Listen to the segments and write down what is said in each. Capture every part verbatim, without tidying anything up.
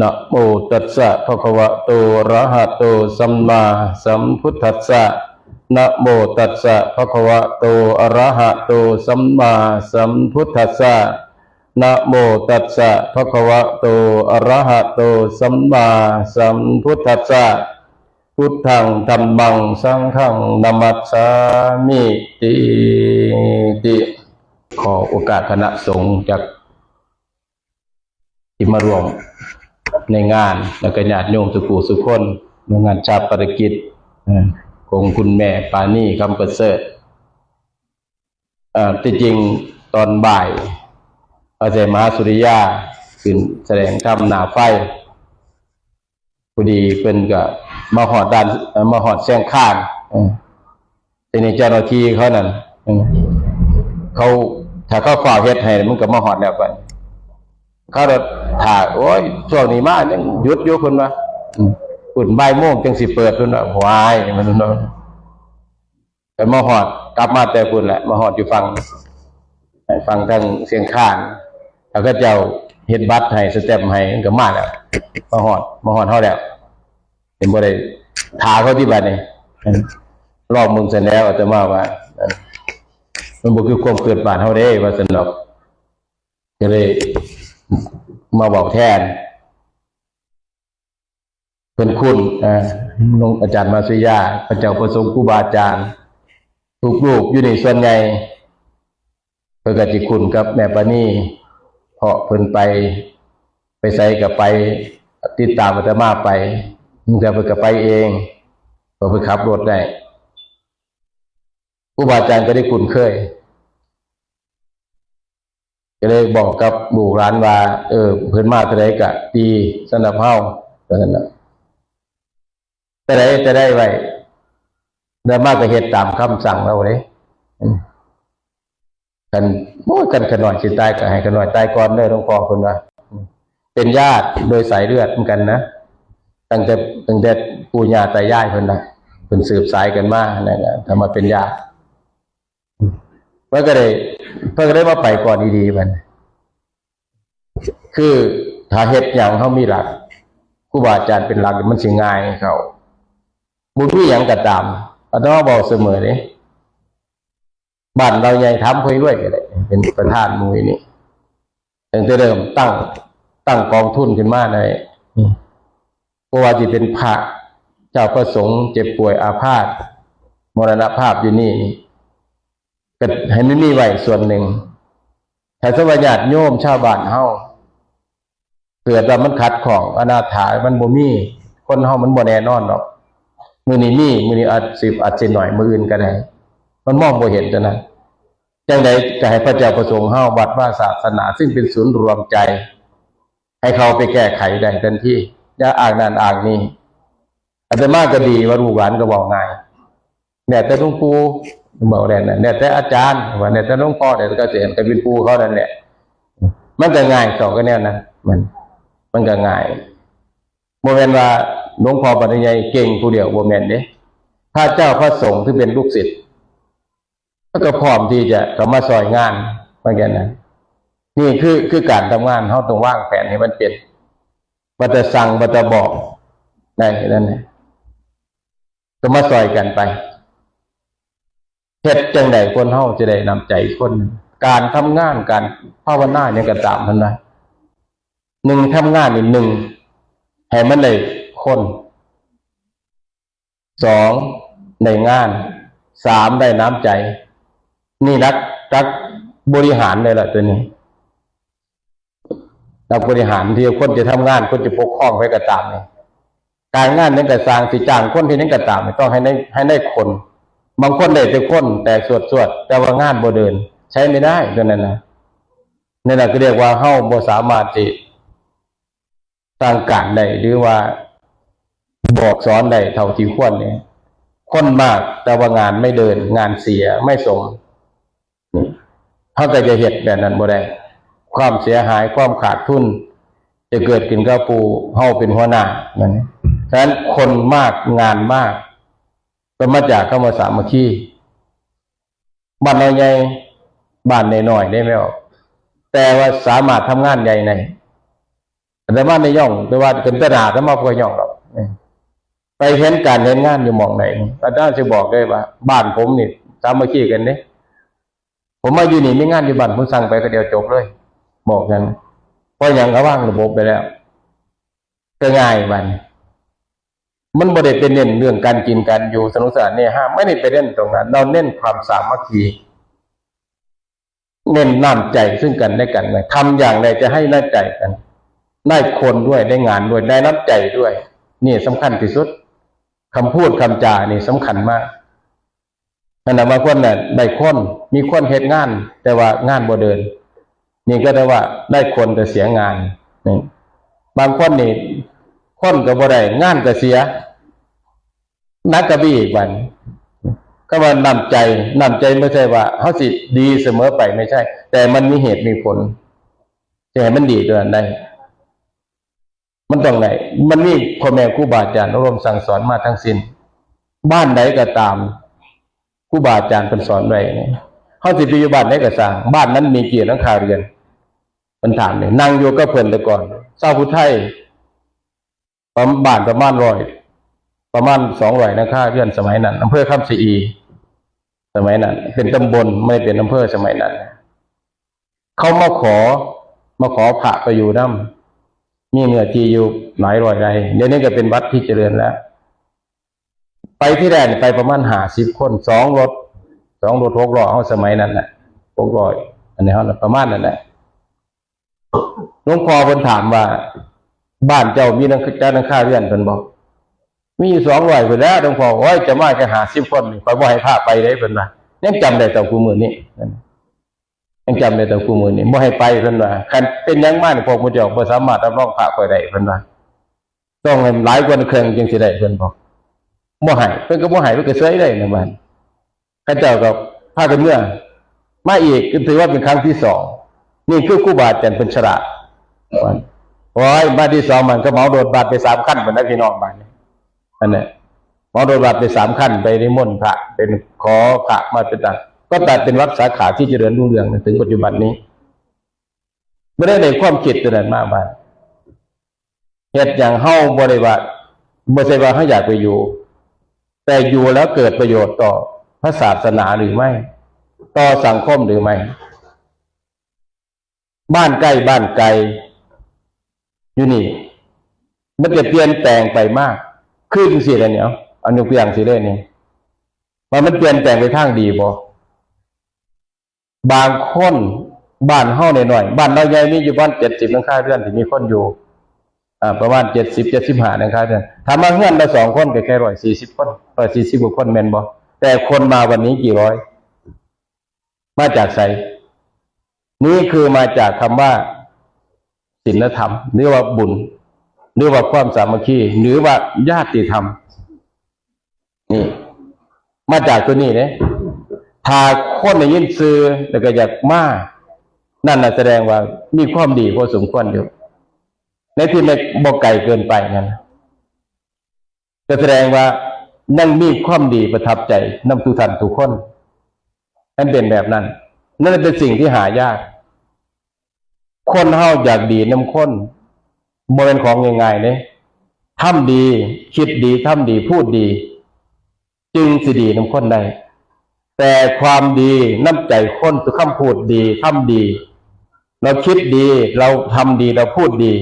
นะโมตัสสะภะคะวะโต อะระหะโต สัมมาสัมพุทธัสสะ นะโมตัสสะภะคะวะโต อะระหะโต สัมมาสัมพุทธัสสะ นะโมตัสสะภะคะวะโต อะระหะโต สัมมาสัมพุทธัสสะ พุทธัง ธัมมัง สังฆัง นะมัสสามิติ ขอโอกาสคณะสงฆ์จาก ที่มาร่วมในงาน แล้วก็ญาติโยมทุกผู้ทุกคน ในงานชาปนกิจ เอ่อ ของคุณแม่ปานี คำประเสริฐ เอ่อ ที่จริงตอนบ่าย อาจารย์มหาสุริยา ขึ้นแสดงธรรมหน้าไฟ พอดีเพิ่นก็มาฮอดด่าน เอ่อ มาฮอดเชียงคาน เออ ทีนี้เจ้าหน้าที่เขานั่น เออ เขา ถ้าเขาฟ้าวเฮ็ดให้ มันก็มาฮอดแล้วบัด เขาก็ถ่า โอ้ย ช่วงนี้มายังหยุดอยู่ เพิ่นว่า อืม เพิ่นบ่ายโมงจังสิเปิด เพิ่นว่า ว้าย มันเนาะ แต่มาฮอด กลับมาแต่พุ้นแหละ มาฮอดอยู่ฝั่ง ฝั่งทางเชียงคาน แล้วเขาเจ้าเฮ็ดบัตรให้ สแตมป์ให้ มันก็มาแล้ว มาฮอด มาฮอดเฮาแล้ว เห็นบ่ได้ถ่าเขาที่บัดนี้ ลองเบิ่งซั้นแหล้ว อาตมาว่า มันบ่คือความคิดบ้านเฮาเด้ ว่าซั่นดอก ก็เลยมาเว้าแทน เพิ่นคุ้น อ่า หลวงอาจารย์มาสุริยา พระเจ้าประสงค์ ครูบาอาจารย์ ลูกๆอยู่นี่ส่วนใหญ่ เพิ่นก็สิคุ้นกับแม่ปานี เพราะเพิ่นไป ไปไสก็ไป ติดตามอาตมาไป บางเทื่อเพิ่นก็ไปเอง เพราะเพิ่นขับรถได้ ครูบาอาจารย์ก็ได้คุ้นเคย ก็เลยบอกกับลูกหลานว่า เออ เพิ่นมาเท่าใดก็ดีสำหรับเฮา ว่าซั่นน่ะ แต่ใดแต่ใดไว้ แล้วมาก็เฮ็ดตามคำสั่งเราเด้ อืม คัน โอ้ย คันขะน้อยสิตายก็ให้ขะน้อยตายก่อนเด้อ หลวงพ่อเพิ่นว่า อืม เป็นญาติโดยสายเลือดเหมือนกันนะ ตั้งแต่ ตั้งแต่ปู่ย่าตายายเพิ่นน่ะ เพิ่นสืบสายกันมานั่นน่ะ ถ้ามาเป็นญาติ มันก็ได้ เพิ่นก็ได้มาไปก่อนดีๆ มัน คือถ้าเฮ็ดหยังเฮามีหลัก ครูบาอาจารย์เป็นหลัก มันสิง่ายให้เขา บ่มีหยังก็ตาม อาตมาบอกเสมอเด้ บ้านเราใหญ่ถามพ่อรวยก็ได้ เป็นประธานหมู่นี่ ตั้งแต่เริ่มตั้ง ตั้งกองทุนขึ้นมาใน อืม บ่ว่าสิเป็นพระ เจ้าพระสงฆ์เจ็บป่วยอาพาธ มรณภาพอยู่นี่ ก็ให้มันมีไว้ส่วนหนึ่ง ถ้าสมมุติว่าญาติโยมชาวบ้านเฮา เกิดว่ามันขัดข้อง อนาถา มันบ่มี คนเฮามันบ่แน่นอนดอก มื้อนี้มี มื้อนี้อาจสิ อาจสิน้อย มื้ออื่นก็ได้ มันมองบ่เห็นเท่านั้น จั่งใดก็ให้พระเจ้าประสงค์เฮา วัดวาศาสนา ซึ่งเป็นศูนย์รวมใจ ให้เขาไปแก้ไขได้ทันที อย่าอ้างนั่นอ้างนี่ อาตมาก็ดีว่าลูกหลานก็เว้าง่าย แล้วแต่หลวงปู่ เว้าแล้วนะ แล้วแต่อาจารย์ ว่าแล้วแต่หลวงพ่อ แล้วแต่เกษตร ก็เป็นปู่เขานั่นแหละ มันก็ง่ายต่อกันแนวนั้น มัน มันก็ง่าย บ่แม่นว่าหลวงพ่อปานีใหญ่เก่งผู้เดียว บ่แม่นเด้ พระเจ้าพระสงฆ์ที่เป็นลูกศิษย์ ก็พร้อมที่จะเข้ามาซ่อยงานเหมือนกันนะ นี่คือ คือการทำงาน เราต้องวางแผนให้มันเป็น ว่าจะสั่ง ว่าจะบอก ได้นั่นแหละ ก็มาซ่อยกันไป เฮ็ดจั่งใดคนเฮาจะได้น้ำใจคน การทำงาน การภาวนาหยังก็ตามนั่นนะ หนึ่งทำงานนี่ หนึ่งให้มันได้คน สองได้งาน สามได้น้ำใจ นี่หลัก หลักบริหารเลยล่ะตัวนี้ หลักบริหารที่คนจะทำงาน คนจะปกครองไผก็ตามนี่ การงานหยังก็ซ่าง สิจ้างคนเฮ็ดหยังก็ตามนี่ ต้องให้ได้ ให้ได้คน บางคนได้แต่คน แต่สวดๆ แต่ว่างานบ่เดิน ใช้ไม่ได้ตัวนั้นนะ นั่นแหละก็เรียกว่าเฮาบ่สามารถสิสั่งการได้ หรือว่าบอกสอนได้เท่าที่ควรเนี่ย คนมากแต่ว่างานไม่เดิน งานเสียไม่สม นี่ เฮาก็จะเฮ็ดแบบนั้นบ่ได้ ความเสียหาย ความขาดทุน จะเกิดขึ้นกับผู้เฮาเป็นหัวหน้านั่น ฉะนั้นคนมาก งานมาก ก็มาจากคำว่าสามัคคี บ้านน้อยใหญ่ บ้านน้อยๆ ได้แม่นบ่ แต่ว่าสามารถทำงานใหญ่ได้ อาตมาในย่อง แต่ว่าเป็นตนาอาตมาบ่ย่องหรอก ไปเห็นการเห็นงานอยู่หม่องไหน อาจารย์สิบอกเลยว่า บ้านผมนี่สามัคคีกันเด้ ผมมาอยู่นี่มีงานอยู่บ้าน ผมสั่งไปก็เดียวจบเลย บอกกัน เพราะอย่างก็วางระบบไปแล้ว ก็ง่ายบัดนี้ มันบ่ได้เป็นเน้นเรื่องการกินการอยู่สนุกสนานเนี่ยฮะ ไม่ได้ไปเน้นตรงนั้น เราเน้นความสามัคคี เน้นน้ำใจซึ่งกันและกันนะ ทำอย่างไรจะให้น้ำใจกัน ได้คนด้วย ได้งานด้วย ได้น้ำใจด้วย นี่สำคัญที่สุด คำพูดคำจานี่สำคัญมาก นั่นแหละ บางคนน่ะได้คน มีคนเฮ็ดงาน แต่ว่างานบ่เดิน นี่ก็ได้ว่าได้คนแต่เสียงาน นี่ บางคนนี่ คนก็บ่ได้ งานก็เสีย หนักกว่าไปอีกบัด คำว่าน้ำใจ น้ำใจไม่ใช่ว่าเฮาสิดีเสมอไป ไม่ใช่ แต่มันมีเหตุมีผล จะให้มันดีตัวนั้นได้ มันต้องได้ มันมีพ่อแม่ครูบาอาจารย์อบรมสั่งสอนมาทั้งสิ้น บ้านใดก็ตาม ครูบาอาจารย์เพิ่นสอนไว้เนี่ย เฮาสิไปอยู่บ้านใดก็ซ่าง บ้านนั้นมีกี่หลังคาเรือน เพิ่นถามนี่ นั่งอยู่กับเพิ่นแต่ก่อน ชาวพุทธไทย ประมาณ บ้านประมาณร้อย ประมาณสองร้อยหลังคาเรือนสมัยนั้น อำเภอคำชะอี สมัยนั้น เป็นตำบล ไม่ได้เป็นอำเภอสมัยนั้น เขามาขอ มาขอพระไปอยู่นำ มีเนื้อที่อยู่หลายร้อยไร่ เดี๋ยวนี้ก็เป็นวัดที่เจริญแล้ว ไปที่แรกนี่ไปประมาณห้าสิบคน สองรถ สองรถหกล้อเฮาสมัยนั้นน่ะ หกร้อย อันนี้เฮาน่ะประมาณนั้นแหละ หลวงพ่อเพิ่นถามว่า บ้านเจ้ามีหลัง จักหลังคาเรือน เพิ่นบอก มีอยู่สองร้อยพุ้นแหล้ว หลวงพ่อ โอ้ย จะมาแค่ห้าสิบคนนี่ ข้อยบ่ให้พระไปเด้ เพิ่นว่า ยังจำได้เท่าคู่มื้อนี้ ยังจำได้เท่าคู่มื้อนี้ บ่ให้ไป เพิ่นว่า คันเป็นหยังมานี่ พวกหมู่เจ้าบ่สามารถรับรองพระข้อยได้ เพิ่นว่า ต้องให้หลายกว่าครึ่งจึงสิได้ เพิ่นบอก บ่ให้ เพิ่นก็บ่ให้ เพิ่นก็เซยเลยนะบัด เขาเจ้าก็พากันเมือ มาอีก ก็ถือว่าเป็นครั้งที่สอง นี่คือครูบาอาจารย์เพิ่นฉลาด โอ้ย มาที่สองมันก็เหมารถบัสไปสามคันพุ้นนะพี่น้อง บัดนี้ นั่นแหละ เหมารถบัสไปสามคัน ไปนิมนต์พระ เป็น ขอพระมาเป็นตัง ก็ตัดเป็นวัดสาขาที่เจริญรุ่งเรืองถึงปัจจุบันนี้ บ่ได้ได้ความคิดตัวนั้นมาบัด เฮ็ดหยังเฮาบ่ได้ว่า บ่ใช่ว่าเฮาอยากไปอยู่ แต่อยู่แล้วเกิดประโยชน์ต่อพระศาสนาหรือไม่ ต่อสังคมหรือไม่ บ้านใกล้บ้านไกล อยู่นี่ มันจะเปลี่ยนแปลงไปมาก คือจังซี่แหละเนี่ย เอายกตัวอย่างสิเลยนี่ ว่ามันเปลี่ยนแปลงไปทางดีบ่ บางคน บ้านเฮาน้อยๆ บ้านเราใหญ่มีอยู่ประมาณเจ็ดสิบหลังคาเรือนที่มีคนอยู่ อ่า ประมาณเจ็ดสิบ เจ็ดสิบห้าหลังคาเรือน ถ้ามาเฮือนละสองคนก็แค่ร้อยสี่สิบคน ร้อยสี่สิบกว่าคนแม่นบ่ แต่คนมาวันนี้กี่ร้อย มาจากไส นี่คือมาจากคำว่าศีลธรรม หรือว่าบุญ หรือว่าความสามัคคี หรือว่าญาติธรรม นี่ มาจากตัวนี้เด้ ถ้าคนได้ยินชื่อแล้วก็อยากมา นั่นน่ะแสดงว่ามีความดีพอสมควรอยู่ ในที่ไม่ บ่ไกลเกินไปนั่น ก็แสดงว่ายังมีความดีประทับใจนำทุกท่านทุกคน มันเป็นแบบนั้น นั่นเป็นสิ่งที่หายาก คนเฮาอยากดีนำคน บ่เป็นของง่ายๆเด้ ทำดี คิดดี ทำดี พูดดี จึงสิดีนำคนได้ แต่ความดีน้ำใจคน คือคำพูดดี ทำดี เราคิดดี เราทำดี เราพูดดี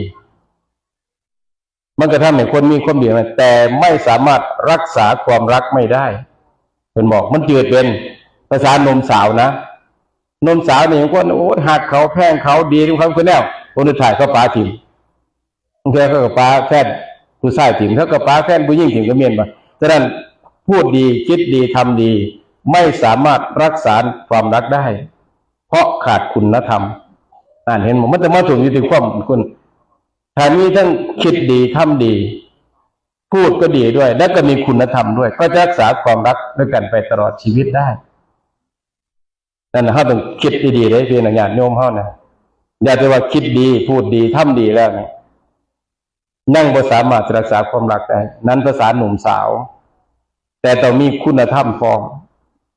มันก็ทำให้คนมีความดีนะ แต่ไม่สามารถรักษาความรักไม่ได้ เพิ่นบอก มันจืดเป็น ภาษาหนุ่มสาวนะ หนุ่มสาวนี่บางคน โอ้ย ฮักเขา แพงเขา ดีนำเขาคือแนว คนสุดท้ายเขาปาถิ่ม บางเทื่อเขาก็ปาแฟนผู้ชายถิ่ม เขาก็ปาแฟนผู้หญิงถิ่มก็มีบ่ ฉะนั้น พูดดี คิดดี ทำดี ไม่สามารถรักษาความรักได้ เพราะขาดคุณธรรม อ่านเห็นบ่ มันจะมาถ่วงอยู่ที่ความคุณ ถ้ามีทั้งคิดดี ทำดี พูดก็ดีด้วย และก็มีคุณธรรมด้วย ก็จะรักษาความรักด้วยกันไปตลอดชีวิตได้ นั่นน่ะ เฮาต้องคิดดีๆเด้ พี่น้องญาติโยมเฮานะ อย่าแต่ว่าคิดดี พูดดี ทำดีแล้วนะ ยังบ่สามารถจะรักษาความรักได้ นั้นภาษาหนุ่มสาว แต่ต้องมีคุณธรรมพร้อม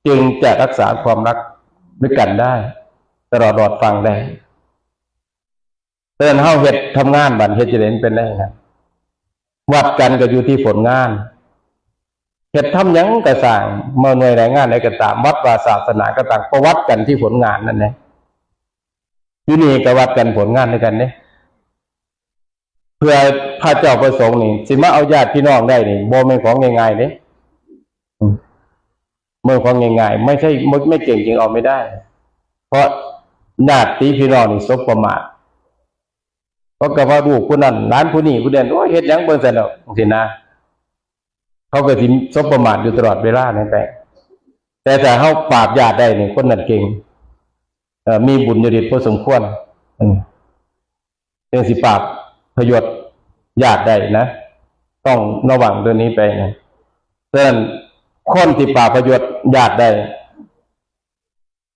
จึงจะรักษาความรักด้วยกันได้ ตลอดรอดฟังได้ แส เอิ้นเฮาเฮ็ดทำงานบัดเฮ็ดจั่งใด๋มันเป็นได้นะ วัดกันก็อยู่ที่ผลงาน เฮ็ดทำหยังก็สร้าง เมื่อหน่วยรายงานใดก็ตาม วัดวาศาสนาก็ตาม ก็วัดกันที่ผลงานนั่นแหละ อยู่นี่ก็วัดกันผลงานด้วยกันเด้ เพื่อพระเจ้าประสงค์นี่ สิมาเอาญาติพี่น้องได้นี่ บ่แม่นของง่ายๆเด้ อืม บ่แม่นของง่ายๆ ไม่ใช่ ไม่ ไม่เก่งจึงเอาไม่ได้ เพราะญาติพี่น้องนี่สบประมาท เพราะก็ว่าลูกผู้นั้น หลานผู้นี้ ผู้นั้น โอ้ย เฮ็ดหยังเบิ่งซั่นดอก จั่งซี้นะ เขาก็สิสบประมาทอยู่ตลอดเวลานั่นแหละ แต่ถ้าเฮาปราบญาติได้นี่ คนนั้นเก่ง เอ่อ มีบุญญาฤทธิ์พอสมควร อืม จั่งสิปราบพยศญาติได้นะ ต้องระวังตัวนี้ไปนะ ฉะนั้นคนที่ปราบพยศญาติได้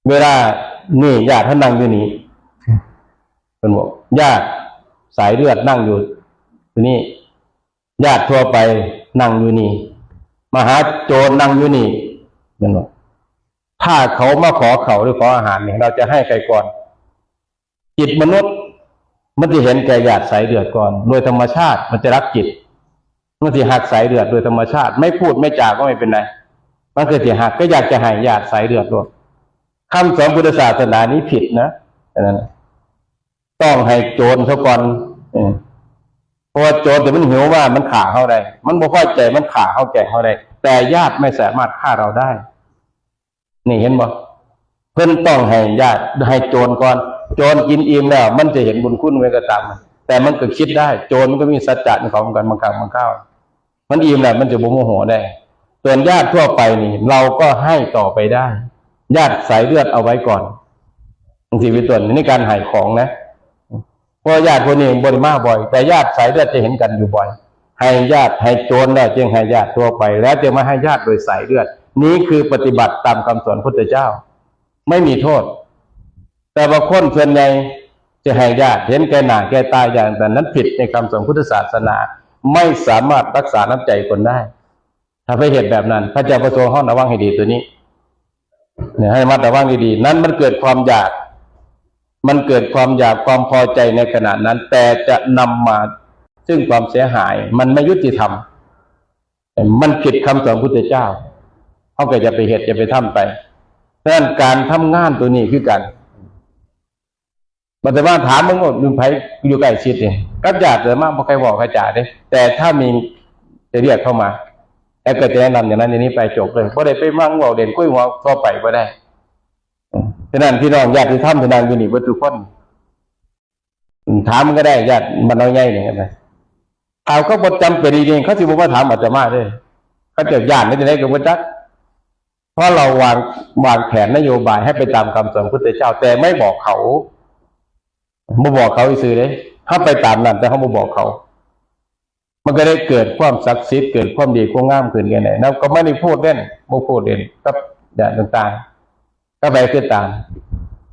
เวลานี่ญาติท่านนั่งอยู่นี่ เพิ่นบอก ญาติสายเลือดนั่งอยู่ที่นี่ ญาติทั่วไปนั่งอยู่นี่ มหาโจรนั่งอยู่นี่ เพิ่นบอก ถ้าเขามาขอข้าวหรือขออาหารเนี่ย เราจะให้ใครก่อน จิตมนุษย์มันจะเห็นแก่ญาติสายเลือดก่อน โดยธรรมชาติมันจะรักจิต มันสิฮักสายเลือดโดยธรรมชาติ ไม่พูดไม่จาก็ไม่เป็นไร มันคือสิฮัก ก็อยากจะให้ญาติสายเลือดโลด คำสอนพุทธศาสนานี้ผิดนะ อันนั้น ต้องให้โจรซะก่อน เออ เพราะว่าโจรแต่มันหิวมา มันฆ่าเฮาได้ มันบ่พอใจ มันฆ่าเฮา แกล้งเฮาได้ แต่ญาติไม่สามารถฆ่าเราได้ นี่เห็นบ่ เพิ่นต้องให้ญาติ ให้โจรก่อน โจรกินอิ่มแล้ว มันจะเห็นบุญคุณไว้ก็ตาม แต่มันก็คิดได้ โจรมันก็มีสัจจะของมันบางครั้งบางคราว มันอิ่มแล้ว มันจะบ่โมโหได้ ส่วนญาติทั่วไปนี่ เราก็ให้ต่อไปได้ ญาติสายเลือดเอาไว้ก่อน จั่งซี้เป็นต้น ในการให้ของนะ เพราะญาติพวกนี้บ่ได้มาบ่อย แต่ญาติสายเลือดจะเห็นกันอยู่บ่อย ให้ญาติ ให้โจรแล้วจึงให้ญาติทั่วไป แล้วจึงมาให้ญาติโดยสายเลือด นี้คือปฏิบัติตามคำสอนพุทธเจ้า ไม่มีโทษ แต่ว่าคนส่วนใหญ่จะให้ญาติเห็นแก่หน้าแก่ตาอย่างนั้น นั้นผิดในคำสอนพุทธศาสนา ไม่สามารถรักษาน้ำใจคนได้ ถ้าไปเฮ็ดแบบนั้น พระเจ้าประสงค์เฮาระวังให้ดีตัวนี้ เนี่ย ให้ระมัดระวังดีๆ นั้นมันเกิดความอยาก มันเกิดความอยากความพอใจในขณะนั้น แต่จะนำมาซึ่งความเสียหาย มันไม่ยุติธรรม มันผิดคำสอนพุทธเจ้า เฮาก็อย่าไปเฮ็ด อย่าไปทำไป ฉะนั้นการทำงานตัวนี้คือกัน อาตมาถามมึงว่ามึงไผอยู่ใกล้ชิดนี่ กับญาติอาตมาบ่เคยเว้าใครจ๋าเด้ แต่ถ้ามีจะเรียกเข้ามา แล้วก็จะแนะนำอย่างนั้นอย่างนี้ไป จบเลย บ่ได้ไปมั่งเว้าเล่นคุยหัวทั่วไปบ่ได้ ฉะนั้นพี่น้องญาติธรรมที่นั่งอยู่นี่เบิดทุกคน ถามมันก็ได้ ญาติบ้านน้อยใหญ่นี่นะ ถามเขาบ่จำเป็นจริงๆ เขาสิบ่มาถามอาตมาเด้ เขาจะย้านได้จั่งใดก็บ่จัก เพราะเราวาง วางแผนนโยบายให้ไปตามคำสอนพุทธเจ้า แต่ไม่บอกเขา บ่บอกเขาซื่อๆเด้ เฮาไปตามนั้น แต่เฮาบ่บอกเขา มันก็ได้เกิดความศักดิ์สิทธิ์ เกิดความดีความงามขึ้นกันได้ แล้วก็ไม่ได้พูดเล่น บ่พูดเล่นกับอย่างต่างๆ ก็ไปคือตาม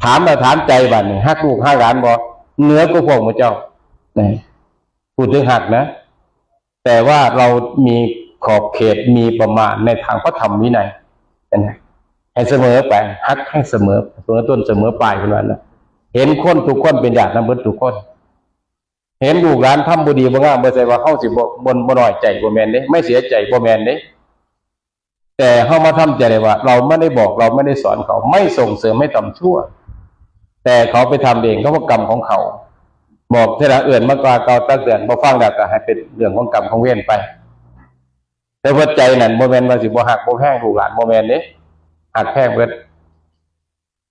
ถามแล้วถามใจบัดนี้ ฮักลูกฮักหลานบ่ เหนือกว่าพวกหมู่เจ้า นี่ พูดถึงฮักนะ แต่ว่าเรามีขอบเขต มีประมาณในทางพระธรรมวินัย เห็นไหม ให้เสมอไป ฮักให้เสมอ เสมอต้นเสมอปลาย เพิ่นว่านะ เห็นคนทุกคนเป็นญาตินำเบิดทุกคน เห็นลูกหลานทำบ่ดีบ่งาม บ่ใช่ว่าเฮาสิบ่ บ่ บ่น้อยใจ บ่แม่นเด้ ไม่เสียใจ บ่แม่นเด้ แต่เฮามาทำใจได้ว่า เราไม่ได้บอก เราไม่ได้สอนเขา ไม่ส่งเสริมให้ทำชั่ว แต่เขาไปทำเอง ก็เพราะกรรมของเขา บอกเท่านั้น เอิ้นมาว่ากล่าวตักเตือน บ่ฟังแล้วก็ให้เป็นเรื่องของกรรมของเวรไป แต่ว่าใจนั่นบ่แม่นว่าสิบ่ฮักบ่แพงลูกหลาน บ่แม่นเด้ ฮักแพงเบิด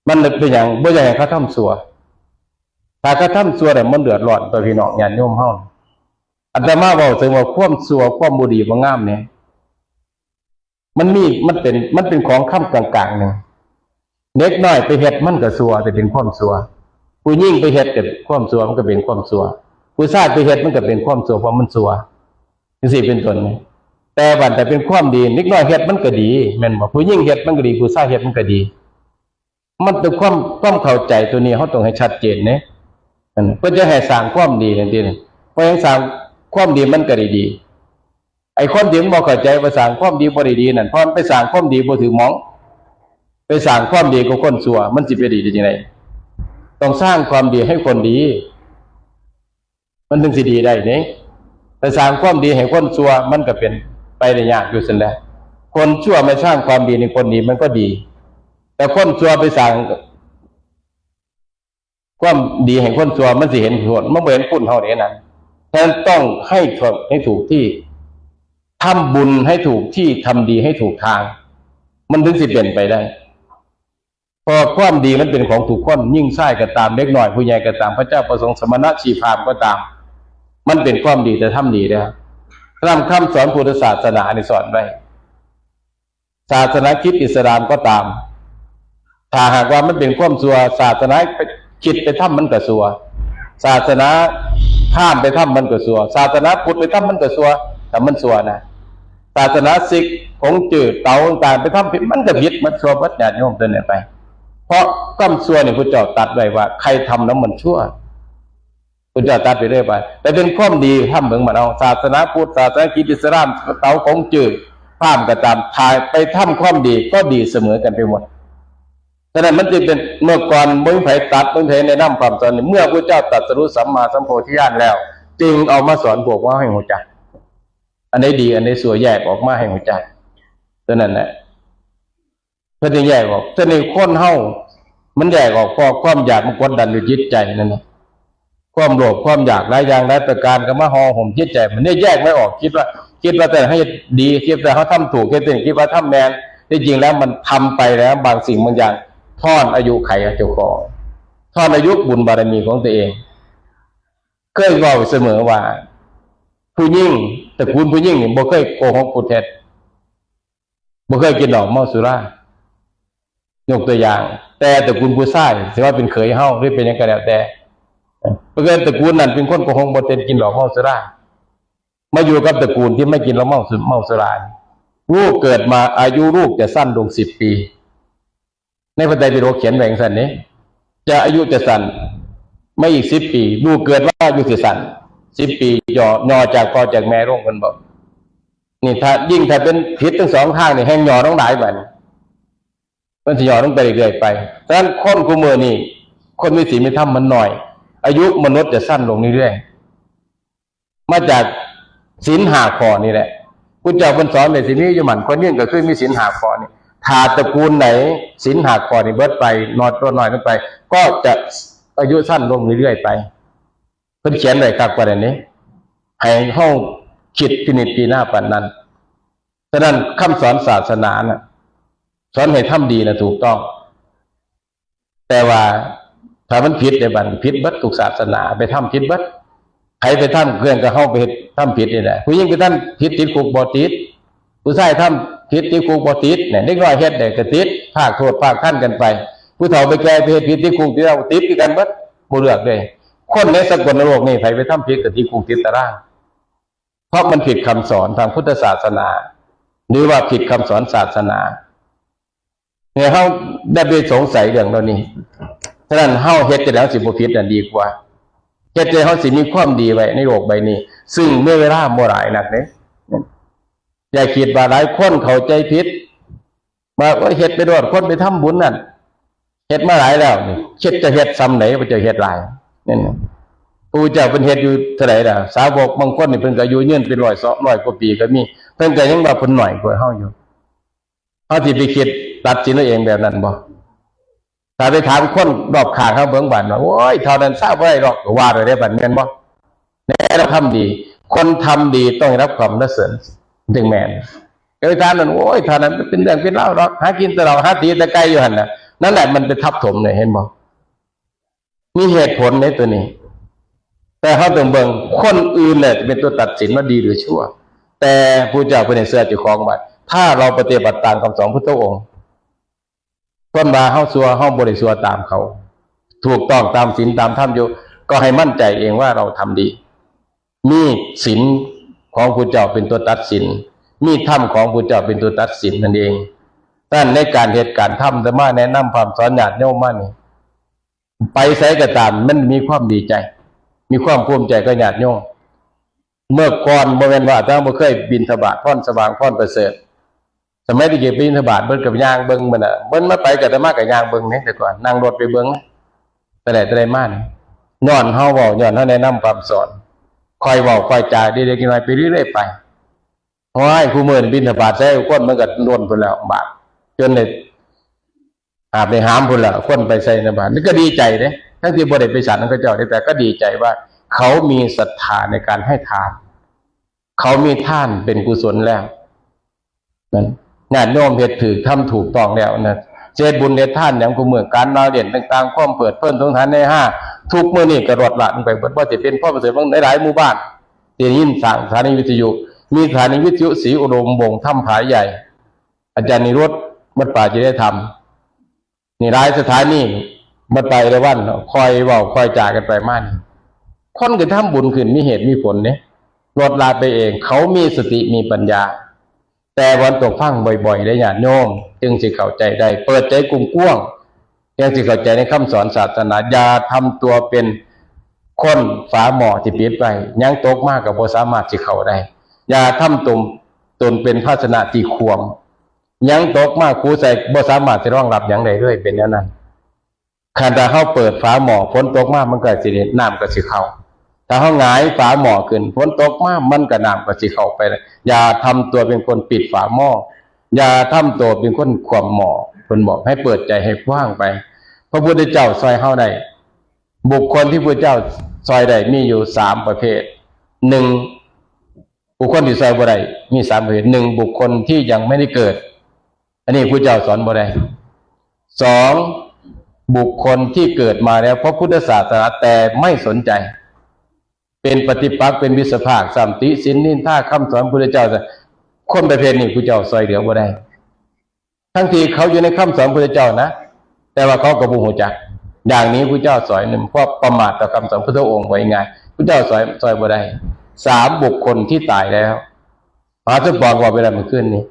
มันเป็นหยัง บ่อยากให้เขาทำชั่ว ถ้าเขาทำชั่วแล้วมันเดือดร้อนต่อพี่น้องญาติโยมเฮา อาตมาเว้าถึงว่าความชั่ว ความบ่ดีบ่งามเนี่ย มันมี มันเป็น มันเป็นของคำกลางๆหนึ่ง เด็กน้อยไปเฮ็ดมันก็ชั่ว แต่เป็นความชั่ว ผู้หญิงไปเฮ็ดก็ความชั่ว มันก็เป็นความชั่ว ผู้ชายไปเฮ็ดมันก็เป็นความชั่ว เพราะมันชั่ว จั่งซี้เป็นต้นนี่ แต่บัดแต่เป็นความดี เด็กน้อยเฮ็ดมันก็ดี แม่นบ่ ผู้หญิงเฮ็ดมันก็ดี ผู้ชายเฮ็ดมันก็ดี มันเป็นความ ความเข้าใจตัวนี้ เฮาต้องให้ชัดเจนเด้ อันเพิ่นจะให้สร้างความดีนั่นติ เพราะหยังสร้างความดีมันก็ได้ดี ไอ้คนที่มันบ่เข้าใจว่าสร้างความดีบ่ได้ดีนั่น เพราะมันไปสร้างความดีบ่ถืกหม่อง ไปสร้างความดีกับคนชั่ว มันสิไปดีได้จั่งใด ต้องสร้างความดีให้คนดี มันถึงสิดีได้นี่ ไปสร้างความดีให้คนชั่ว มันก็เป็นไปได้ยากอยู่ซั่นแหละ คนชั่วมาสร้างความดีในคนดีมันก็ดี แต่คนชั่วไปสร้างความดีให้คนชั่ว มันสิเห็นโทษ มันบ่เห็นคุณเฮาเด้นั่น ฉะนั้นต้องให้ถูก ให้ถูกที่ ทำบุญให้ถูกที่ ทำดีให้ถูกทาง มันถึงสิเป็นไปได้ เพราะความดีมันเป็นของทุกคน ยิ่งชายก็ตาม เด็กน้อยผู้ใหญ่ก็ตาม พระเจ้าประสงค์ สมณะชีพราหมณ์ก็ตาม มันเป็นความดีแต่ทำดีแล้ว ตามคำสอนพุทธศาสนานี่สอนไว้ ศาสนาคริสต์อิสลามก็ตาม ถ้าหากว่ามันเป็นความชั่ว ศาสนาคริสต์ไปทำมันก็ชั่ว ศาสนาพราหมณ์ไปทำมันก็ชั่ว ศาสนาพุทธไปทำมันก็ชั่ว แต่มันชั่วนะ ศาสนาซิกของจืดเต๋าต่างๆไปทำผิด มันก็ผิด มันชั่วหมด ญาติโยมเตือนไป เพราะความชั่วนี่พระเจ้าตรัสไว้ว่า ใครทำแล้วมันชั่ว พระเจ้าตรัสไปเรื่อยไป แต่เป็นความดีทำเบิ่งบัดเอา ศาสนาพุทธ ศาสนาคริสต์ อิสลาม เต๋าของจืดพราหมณ์ก็ตาม ถ้าไปทำความดีก็ดีเสมอกันไปหมด ฉะนั้นมันจึงเป็น เมื่อก่อนบ่มีไผตัด บ่มีไผแนะนำความสอนนี่ เมื่อพระเจ้าตรัสรู้สัมมาสัมโพธิญาณแล้ว จึงเอามาสอนพวกเราให้รู้จัก อันใดดี อันใดชั่ว แยกออกมาให้รู้จัก เท่านั้นแหละ เพิ่นจึงแยกออก ฉะนั้นคนเฮามันแยกออก เพราะความอยากมันกดดันอยู่จิตใจนั่นแหละ ความโลภ ความอยากหลายอย่างหลายประการก็มาห่อหุ้มจิตใจ มันเนี่ยแยกไม่ออก คิดว่า คิดว่าแต่ให้ดี คิดว่าเขาทำถูก คิดว่าคิดว่าทำแม่น ที่จริงแล้วมันทำไปแล้ว บางสิ่งบางอย่าง ทอนอายุไขเจ้าของ ทอนอายุบุญบารมีของตัวเอง เคยเว้าเสมอว่า ผู้หญิง ตระกูลผู้หญิงนี่บ่เคยโกหกผู้เท็จ บ่เคยกินเหล้าเมาสุรา ยกตัวอย่าง แต่ตระกูลผู้ชาย สิว่าเป็นเขยเฮาหรือเป็นหยังก็แล้วแต่ เพิ่นตระกูลนั้นเป็นคนโกหกบ่เท็จ กินเหล้าเมาสุรา มาอยู่กับตระกูลที่ไม่กินเหล้าเมาสุ เมาสุรา ลูกเกิดมา อายุลูกจะสั้นลงสิบปี ในพระไตรปิฎกเขียนไว้จังซั่นเด้ จะอายุจะสั้น ไม่อีกสิบปี ลูกเกิดมาอายุสิสั้น สิบปี ย่อ ย่อจากพ่อจากแม่ลง เพิ่นบอก นี่ถ้า ยิ่งถ้าเป็นผิดทั้งสองทางนี่ แฮ่งย่อลงหลายบัดนี้ มันสิย่อลงไปเรื่อยๆไป ฉะนั้นคนคู่มื้อนี้ คนมีศีลมีธรรมมันน้อย อายุมนุษย์จะสั้นลงเรื่อยๆ มาจากศีลห้าข้อนี่แหละ พุทธเจ้าเพิ่นสอนไว้ สิมีอายุมั่นขวัญยืน ก็คือมีศีลห้าข้อนี่ ถ้าตระกูลไหนศีลห้าข้อนี่เบิดไป น้อย ลดน้อยลงไป ก็จะอายุสั้นลงเรื่อยๆไป เพิ่นเขียนไว้คักปานนั้นเด้ ให้เฮาคิดพินิจพิจารณาปานนั้น ฉะนั้นคำสอนศาสนาน่ะ สอนให้ทำดีน่ะถูกต้อง แต่ว่าถ้ามันผิดในบัดนี้ ผิดเบิดทุกศาสนา ไปทำผิดเบิด ไผไปทำเครื่องกับเฮาไปเฮ็ดทำผิดนี่แหละ ผู้หญิงไปทำผิดติดคุกบ่ติด ผู้ชายทำผิดติดคุกบ่ติดเนี่ย เด็กน้อยเฮ็ดได้ก็ติด พากโทษพากทันกันไป ผู้เฒ่าไปแก่ไปเฮ็ดผิดติดคุกติดตาราง ติดคือกันเบิด บ่เลือกเลย คนในสากลโลกนี่ ไผไปทำผิดก็ติดคุกติดตาราง เพราะมันผิดคำสอนทางพุทธศาสนา หรือว่าผิดคำสอนศาสนา เนี่ย เฮาได้ไปสงสัยเรื่องเหล่านี้ ฉะนั้นเฮาเฮ็ดจั่งใด๋เฮาสิบ่ผิดนั่นดีกว่า เฮ็ดจั่งใด๋เฮาสิมีความดีไว้ในโลกใบนี้ ซึ่งมีเวลาบ่หลายนักเด้ อย่าคิดว่าหลายคนเข้าใจผิด ว่า โอ้ย เฮ็ดไปโลด คนไปทำบุญนั่น เฮ็ดมาหลายแล้วนี่ คิดจะเฮ็ดส่ำใด๋ พระเจ้าเฮ็ดหลาย นั่นน่ะ พระพุทธเจ้าเพิ่นเฮ็ดอยู่เท่าใด๋ล่ะ สาวกบางคนนี่เพิ่นก็อายุยืนเป็นร้อย สองร้อยกว่าปีก็มี เพิ่นก็ยังว่าเพิ่นน้อยกว่าเฮาอยู่ เฮาสิไปคิดตัดสินเอาเองแบบนั้นบ่ ถ้าไปถามคนรอบข้างเฮาเบิ่งบัดว่า โอ้ย เท่านั้นซะบ่ได้ดอก ก็ว่าได้เด้บัด แม่นบ่ แน่เราทำดี คนทำดีต้องได้รับความสรรเสริญ จึงแม่น ไปถามนั่น โอ้ย เท่านั้นเป็นเรื่องเป็นราวดอก หากินแต่เหล้า หาตีแต่ไก่อยู่หั่นน่ะ นั่นแหละมันไปทับถมเนี่ย เห็นบ่ มีเหตุผลในตัวนี้ แต่เฮาต้องเบิ่ง คนอื่นแหละเป็นตัวตัดสินว่าดีหรือชั่ว แต่พระเจ้าเพิ่นให้เชื่อเจ้าของว่า ถ้าเราปฏิบัติตามคำสอนพุทธองค์ คนว่าเฮาชั่ว เฮาบ่ได้ชั่วตามเขา ถูกต้องตามศีลตามธรรมอยู่ ก็ให้มั่นใจเองว่าเราทำดี มีศีลของพระเจ้าเป็นตัวตัดสิน มีธรรมของพระเจ้าเป็นตัวตัดสินนั่นเอง ฉะนั้นในการเฮ็ดการทำ อาตมาแนะนำพร่ำสอนญาติโยมมานี่ ไปไสก็ตาม มันมีความดีใจ มีความภูมิใจกับญาติโยม เมื่อก่อนบ่แม่นว่าอาตมาบ่เคยบิณฑบาต พรสว่าง พรประเสริฐ สมัยตะกี้ไปบิณฑบาต เพิ่นก็ย่างเบิ่ง มื้อน่ะ เพิ่นมาไปก็อาตมาก็ย่างเบิ่งนี่ แต่ก่อนนั่งรถไปเบิ่ง แต่ใดแต่ใดมานี่ ย้อนเฮาเว้า ย้อนเฮาแนะนำพร่ำสอน ค่อยเว้าค่อยจาเล็กๆน้อยๆไปเรื่อยๆไป เพราะให้ผู้มื้อบิณฑบาตใส่คนมันก็ล้นพุ้นแล้วบาตร จนได้หาบได้หามพุ้นแล้ว คนไปใส่ในบาตร นี่ก็ดีใจเด้ ทั้งที่บ่ได้ไปฉันนำเขาเจ้าเด้ แต่ก็ดีใจว่าเขามีศรัทธาในการให้ทาน เขามีทานเป็นกุศลแล้ว นั่น ญาติโยมเฮ็ดถืก ทำถูกต้องแล้วนะ เฮ็ดบุญเฮ็ดทานหยัง คุมื้อการละเล่นต่างๆ ความเพลิดเพลินสงสารในห้า ทุกมื้อนี้ก็ลดละลงไปเบิด บ่ว่าสิเป็นความประเสริฐของหลายๆหมู่บ้าน ที่ได้ยินสร้างสถานีวิทยุ มีสถานีวิทยุศรีอุดมวงศ์ธรรมผาใหญ่ อาจารย์นิรุต วัดป่าจิตติธรรม นี่หลายสถานี วัดป่าเอราวัณ ค่อยเว้าค่อยจากันไปมานี่ คนก็ทำบุญขึ้น มีเหตุมีผลเด้ ลดละไปเอง เขามีสติมีปัญญา แต่วันตกฟังบ่อยๆเด้อญาติโยม จึงสิเข้าใจได้ เปิดใจกว้างๆ จึงสิเข้าใจในคำสอนศาสนา อย่าทำตัวเป็นคนฝาหม้อที่ปิดไว้ หยังตกมาก็บ่สามารถสิเข้าได้ อย่าทำตน ตนเป็นภาชนะที่ขว้าง หยังตกมาคูใส่บ่สามารถสิรองรับหยังได้เลย เป็นแนวนั้น คันถ้าเฮาเปิดฝาหม้อ ฝนตกมามันก็สิ น้ำก็สิเข้า ถ้าเฮาหงายฝาหม้อขึ้น ฝนตกมามันก็ น้ำก็สิเข้าไป อย่าทำตัวเป็นคนปิดฝาหม้อ อย่าทำตัวเป็นคนขว้างหม้อ เพิ่นบอกให้เปิดใจให้กว้างไป พระพุทธเจ้าซ่อยเฮาได้ บุคคลที่พระเจ้าซ่อยได้มีอยู่สามประเภท หนึ่ง บุคคลที่ซ่อยบ่ได้มีสามประเภท หนึ่ง บุคคลที่ยังไม่ได้เกิด อันนี้พระเจ้าสอนบ่ได้ สอง บุคคลที่เกิดมาแล้วพบพุทธศาสนาแต่ไม่สนใจ เป็นปฏิปักษ์ เป็นวิสาขะ ซ้ำติฉินนินทาคำสอนพระพุทธเจ้า คนประเภทนี้พระเจ้าซ่อยเหลือบ่ได้ ทั้งที่เขาอยู่ในคำสอนพระพุทธเจ้านะ แต่ว่าเขาก็บ่ฮู้จัก อย่างนี้พระเจ้าซ่อยหนึ่ง เพราะประมาทต่อคำสอนพุทธองค์ ว่าง่ายๆ พระเจ้าซ่อย ซ่อยบ่ได้ สาม บุคคลที่ตายแล้ว มหาสมปองว่าไปแล้วเมื่อคืนนี้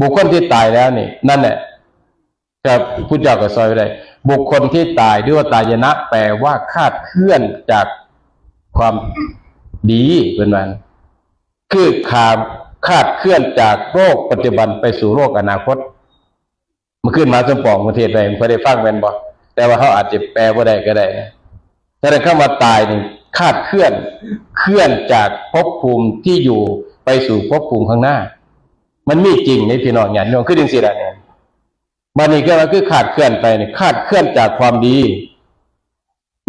บุคคลที่ตายแล้วนี่ นั่นแหละ ครับ พระเจ้าก็ซ่อยบ่ได้ บุคคลที่ตาย หรือว่าตายนะ แปลว่าคลาดเคลื่อนจากความดี เพิ่นว่า คือขาด คลาดเคลื่อนจากโลกปัจจุบันไปสู่โลกอนาคต เมื่อคืนมหาสมปองเพิ่นเทศน์ไว้ บ่ได้ฟังแม่นบ่ แต่ว่าเขาอาจจะแปลบ่ได้ก็ได้นะ แต่คำว่าตายนี่คลาดเคลื่อน เคลื่อนจากภพภูมิที่อยู่ไปสู่ภพภูมิข้างหน้า มันมีจริงนี่พี่น้องญาติโยม คือจังซี่ล่ะเนี่ย บัดนี้ก็ว่าคือคลาดเคลื่อนไปนี่ คลาดเคลื่อนจากความดี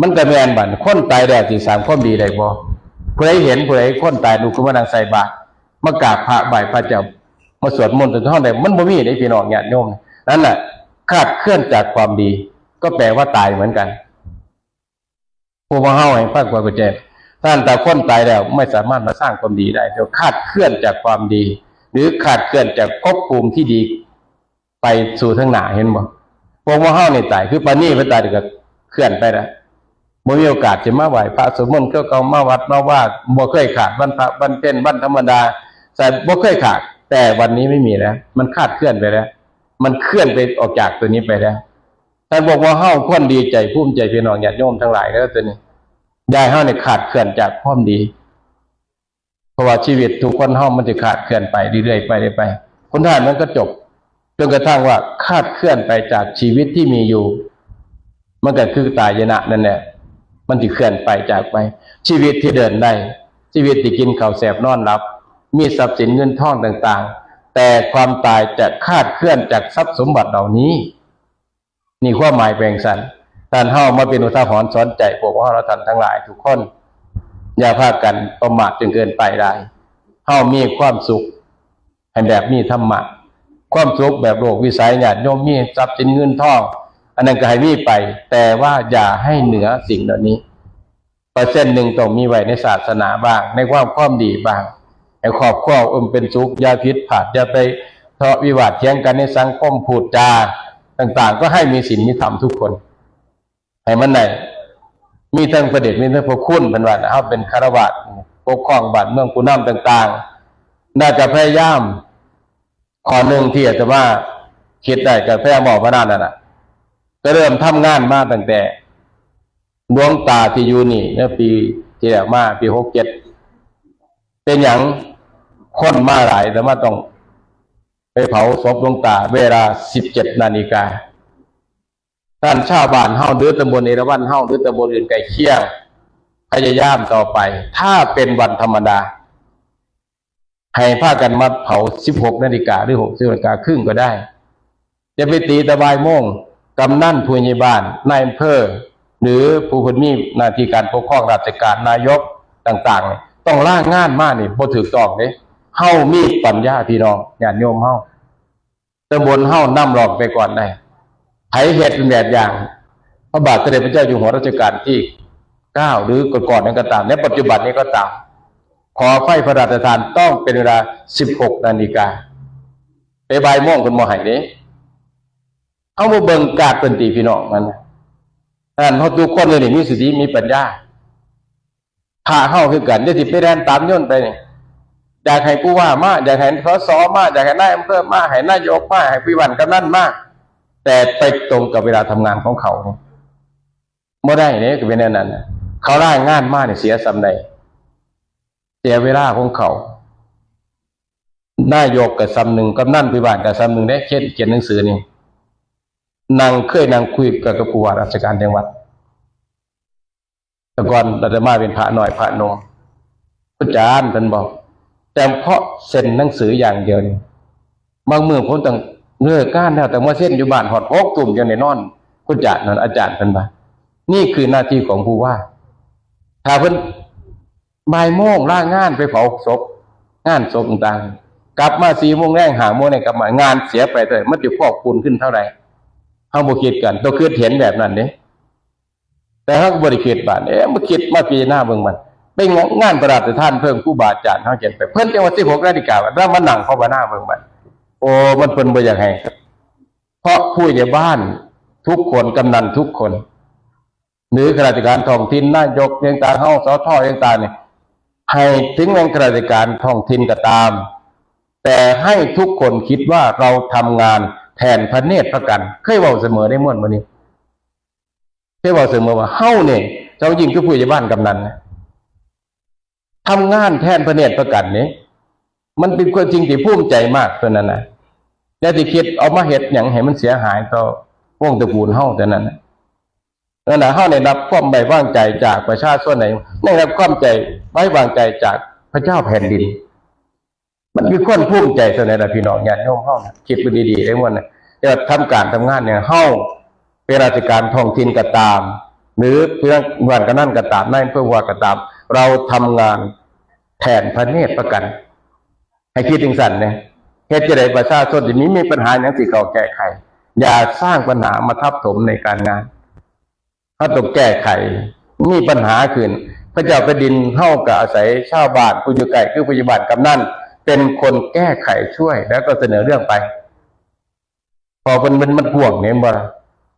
มันก็แม่นบัด คนตายแล้วสิสร้างความดีได้บ่ ผู้ใดเห็น ผู้ใดคนตายลุกขึ้นมานั่งใส่บาตร มากราบพระไหว้พระเจ้า มาสวดมนต์จนท้องได้ มันบ่มีเด้พี่น้องญาติโยม นั่นน่ะ คลาดเคลื่อนจากความดี ก็แปลว่าตายเหมือนกัน พวกเฮาให้ฟังความเข้าใจ ท่าน ถ้าคนตายแล้วไม่สามารถมาสร้างความดีได้ เดี๋ยวคลาดเคลื่อนจากความดี หรือคลาดเคลื่อนจากภพภูมิที่ดี ไปสู่ทางหน้า เห็นบ่ พวกเฮานี่ตาย คือปานนี้เพิ่นตายก็เคลื่อนไปแล้ว บ่มีโอกาสจะมาไหว้พระสวดมนต์ ก็ ก็มาวัดมาวา บ่เคยขาดวันพระวันเพ็ญ วันธรรมดา แต่บ่เคยขาด แต่วันนี้ไม่มีแล้ว มันคลาดเคลื่อนไปแล้ว มันเคลื่อนไปออกจากตัวนี้ไปแล้ว ท่านบอกว่าเฮาควรดีใจภูมิใจพี่น้องญาติโยมทั้งหลายแล้วตัวนี้ อย่าให้เฮานี่คลาดเคลื่อนจากความดี เพราะว่าชีวิตทุกคนเฮามันจะคลาดเคลื่อนไปเรื่อยๆไปเรื่อยๆไป คนท่านมันก็จบ จนกระทั่งว่าคลาดเคลื่อนไปจากชีวิตที่มีอยู่ มันก็คือตายนะนั่นแหละ มันจะเคลื่อนไปจากไป ชีวิตที่เดินได้ ชีวิตที่กินข้าวแซ่บนอนหลับ มีทรัพย์สินเงินทองต่างๆ แต่ความตายจะคลาดเคลื่อนจากทรัพย์สมบัติเหล่านี้ นี่ความหมายแปลงสัน ท่านเฮามาเป็นอุทาหรณ์สอนใจพวกเฮาท่านทั้งหลายทุกคน อย่าพากันประมาทจนเกินไปได้ เฮามีความสุขให้แบบมีธรรมะ ความสุขแบบโลกวิสัย ญาติโยมมีทรัพย์สินเงินทอง อันนั้นก็ให้มีไป แต่ว่าอย่าให้เหนือสิ่งเหล่านี้ เปอร์เซ็นต์หนึ่งต้องมีไว้ในศาสนาบ้าง ในความ ความดีบ้าง ให้ครอบครัวอบอุ่นเป็นสุข อย่าผิดพลาด อย่าไปทะเลาะวิวาทเถียงกันในสังคม พูดจาต่างๆ ก็ให้มีศีลมีธรรมทุกคน ให้มันได้ มีทั้งพระเดช มีทั้งพระคุณ เพิ่นว่า เฮาเป็นฆราวาสปกครองบ้านเมือง ผู้นำต่างๆ น่าจะพยายาม ข้อหนึ่งที่อาตมาคิดได้ก็พยายามบอกมานานนั่นน่ะ ก็เริ่มทำงานมาตั้งแต่ หลวงตาที่อยู่นี่ เมื่อปีที่แล้วมา ปีหกเจ็ด เป็นหยังคนมาหลาย แต่มาต้องไปเผาศพหลวงตาเวลา สิบเจ็ดนาฬิกา ท่าน ชาวบ้านเฮา หรือตำบลเอราวัณเฮา หรือตำบลอื่นใกล้เคียง พยายามต่อไป ถ้าเป็นวันธรรมดา ให้พากันมาเผา สิบหกนาฬิกา หรือ หกสิบนาฬิกาครึ่งก็ได้ อย่าไปตีแต่บ่ายโมง กำนัน ผู้ใหญ่บ้าน นายอำเภอ หรือผู้เพิ่นมีหน้าที่การปกครองราชการ นายกต่างๆ ต้องลางานมานี่บ่ถูกต้องเด้ เฮามีปัญญาพี่น้องญาติโยมเฮา ตำบลเฮานำร่องไปก่อนได้ ไผเฮ็ดเป็นแบบอย่าง พระบาทสมเด็จพระเจ้าอยู่หัวรัชกาลที่ เก้า หรือก่อนๆนั้นก็ตาม และปัจจุบันนี้ก็ตาม ขอไฟพระราชทานต้องเป็นเวลา สิบหกนาฬิกา ไปบ่ายโมงเพิ่นบ่ให้เด้ เฮาบ่เบิ่งกาดเพิ่นติพี่น้องมัน อันนั้นเฮาทุกคนเลยนี่มีสติมีปัญญา พระเฮาคือกัน อย่าสิไปแล่นตามโยนไปนี่ อยากให้ผู้ว่ามา อยากให้ สส มา อยากให้นายอำเภอมา ให้นายกมา ให้ผู้ใหญ่บ้านกำนันมา แต่ไปตรงกับเวลาทำงานของเขานี่ บ่ได้เด้ ก็เป็นแนวนั้นน่ะ เขาลางานมานี่เสียส่ำใด เสียเวลาของเขา นายกก็ส่ำหนึ่ง กำนันผู้ใหญ่บ้านก็ส่ำหนึ่งเด้ เขียน เขียนหนังสือนี่ นั่ง เคยนั่งคุยกับ กับผู้ว่าราชการจังหวัด แต่ก่อนอาตมาเป็นพระน้อยพระหนุ่ม อาจารย์เพิ่นบอก แต่เพราะเซ็นหนังสืออย่างเดียวนี่ บางมื้อผมต้องเลิกงานแล้ว ต้องมาเซ็นอยู่บ้านฮอดหกทุ่มจั่งได้นอน คุณอาจารย์นั่น อาจารย์เพิ่นว่า นี่คือหน้าที่ของผู้ว่า ถ้าเพิ่นบ่ายโมงลางานไปเผาศพ งานศพต่างๆ กลับมาสี่โมงแลง ห้าโมงแลงกลับมา งานเสียไปเท่าใด มันจะพอกพูนขึ้นเท่าใด เฮาบ่คิดกัน ต้องคิดเห็นแบบนั้นเด้ แต่เฮาก็บ่ได้คิดบาด เอ๊ะ มาคิดมาพิจารณาเบิ่งมัน เป็นงานพระราชทานเพลิงครูบาอาจารย์เฮาเขียนไป เพิ่นจั่งว่า สิบหกนาฬิกา แล้วมานั่งภาวนาเบิ่งมัน โอ้ มันเพิ่นบ่อยากให้ เพราะผู้ใหญ่บ้านทุกคน กำนันทุกคน หรือข้าราชการท้องถิ่น นายกต่างๆ เฮา สท ต่างๆ นี่ ให้ถึงแม้นข้าราชการท้องถิ่นก็ตาม แต่ให้ทุกคนคิดว่าเราทำงานแทนพระเนตรพระกัน เคยเว้าเสมอในม่วนมื้อนี้ เคยเว้าเสมอว่าเฮานี่ เจ้ายิ่งคือผู้ใหญ่บ้านกำนันนะ ทำงานแทนพระเนตรพระกันนี่ มันเป็นความจริงที่ภูมิใจมากเท่านั้นนะ อย่าสิคิดเอามาเฮ็ดหยังให้มันเสียหายต่อวงตระกูลเฮาเท่านั้นนะ นั่นน่ะ เฮาได้รับความไว้วางใจจากประชาชน ได้ ได้รับความใจไว้วางใจจากพระเจ้าแผ่นดิน มันคือความภูมิใจเท่านั้นล่ะพี่น้องญาติโยมเฮานะ คิดเบิ่งดีๆ เด้อม่วนนะ แต่ว่าทำการทำงานเนี่ย เฮาเป็นราชการท้องถิ่นก็ตาม หรือเป็นบ้านกำนันก็ตาม นายอำเภอว่าก็ตาม เราทำงานแทนพระเนตรพระกัน ให้คิดจั่งซั้นเด้ เฮ็ดจั่งใดประชาชนสิมี มีปัญหาหยังสิเข้าแก้ไข อย่าสร้างปัญหามาทับถมในการงาน เฮาต้องแก้ไข มีปัญหาขึ้น พระเจ้าแผ่นดินเฮาก็อาศัยชาวบ้านผู้อยู่ใกล้ คือผู้ใหญ่บ้านกำนัน เป็นคนแก้ไขช่วย แล้วก็เสนอเรื่องไป พอเพิ่น มัน มันพ่วงเนี่ย เห็นบ่ล่ะ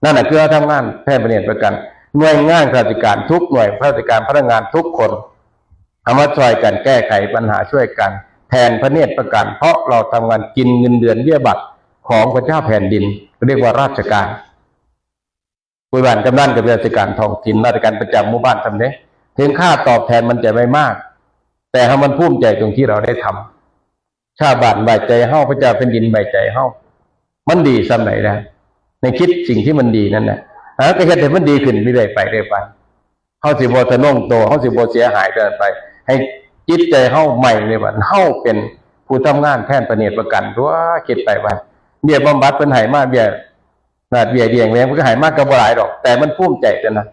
นั่นน่ะคือเฮาทำงานแทนพระเนตรพระกัน หน่วยงานข้าราชการทุกหน่วย ข้าราชการพนักงานทุกคน เอามาช่วยกันแก้ไขปัญหาช่วยกัน แทนพระเนตรพระกัน เพราะเราทำงานกินเงินเดือนเบี้ยบัตรของพระเจ้าแผ่นดิน เรียกว่าราชการ ผู้ใหญ่บ้านกำนันก็เป็นราชการท้องถิ่น ราชการประจำหมู่บ้านซำเด้ ถึงค่าตอบแทนมันจะไม่มาก แต่ให้มันภูมิใจตรงที่เราได้ทำ ชาวบ้านไว้ใจเฮา พระเจ้าแผ่นดินไว้ใจเฮา มันดีส่ำใดนะ ในคิดสิ่งที่มันดีนั่นน่ะ เฮาก็เฮ็ดให้มันดีขึ้นเรื่อยๆ ไปเรื่อยไป เฮาสิบ่ทะนงโต เฮาสิบ่เสียหายเกินไป ให้จิตใจเฮาใหม่เลยว่า เฮาเป็นผู้ทำงานแทนพระเนตรพระกัน ตัวคิดไปว่า เบี้ยบำบัดเพิ่นให้มา เบี้ย นาดเบี้ยเลี้ยงแหวงเพิ่นก็ให้มาก็บ่หลายดอก แต่มันภูมิใจเท่านั้น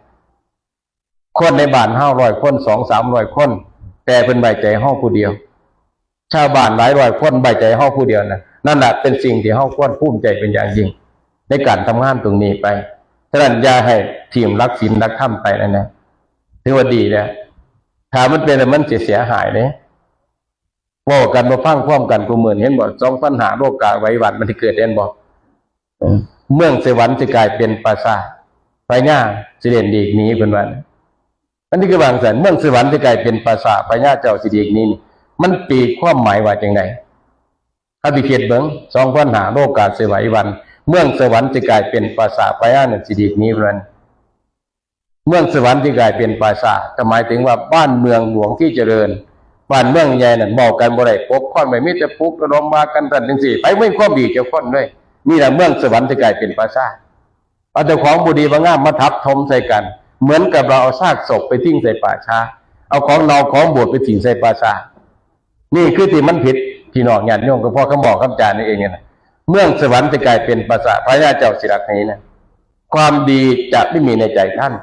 คนในบ้านเฮาร้อยคน สองสามร้อยคน แต่เพิ่นไว้ใจเฮาผู้เดียว ชาวบ้านหลายร้อยคนไว้ใจเฮาผู้เดียวนะ นั่นแหละเป็นสิ่งที่เฮาควรภูมิใจเป็นอย่างยิ่ง ในการทำงานตรงนี้ไป ฉะนั้นอย่าให้ถิ่มหลักศีลหลักธรรมไปนั่นนะ ถือว่าดีแล้ว ถ้ามันเป็นแล้วมันสิเสียหายเด้ เว้ากันบ่ฟังความกัน กูมื้อนี้เห็นบ่ สองพันห้า โลกาไหวหวั่น มันสิเกิด เห็นบ่ เออ เมืองสวรรค์สิกลายเป็นปราสาท พญาสิเด่นดีกหนี เพิ่นว่า มันคือว่าจั่งซั้น เมืองสวรรค์สิกลายเป็นปราสาท พญาเจ้าสิดีกหนีนี่ มันตีความหมายว่าจั่งใด เฮาสิคิดเบิ่ง สองพันห้า โลกาสิไหวหวั่น เมืองสวรรค์สิกลายเป็นปราสาท พญานั่นสิดีกหนี เพิ่นว่า เมืองสวรรค์ที่กลายเป็นปราสาท ก็หมายถึงว่าบ้านเมืองหลวงที่เจริญ บ้านเมืองใหญ่นั่นเว้ากันบ่ได้ ปกครองไว้ มีแต่ปลุกระดมว่ากันซั่นจั่งซี้ ไผมีความดีจักคนเลย นี่ล่ะเมืองสวรรค์ที่กลายเป็นปราสาท เอาเจ้าของบ่ดีบ่งามมาทับถมใส่กัน เหมือนกับเราเอาซากศพไปทิ้งใส่ป่าช้า เอาของเน่าของบูดไปทิ้งใส่ป่าช้า นี่คือที่มันผิด พี่น้องญาติโยม ก็เพราะคำบอกคำจานี่เองนะ เมืองสวรรค์จะกลายเป็นปราสาท พญาเจ้าสิรักนี้นะ ความดีจะไม่มีในใจท่าน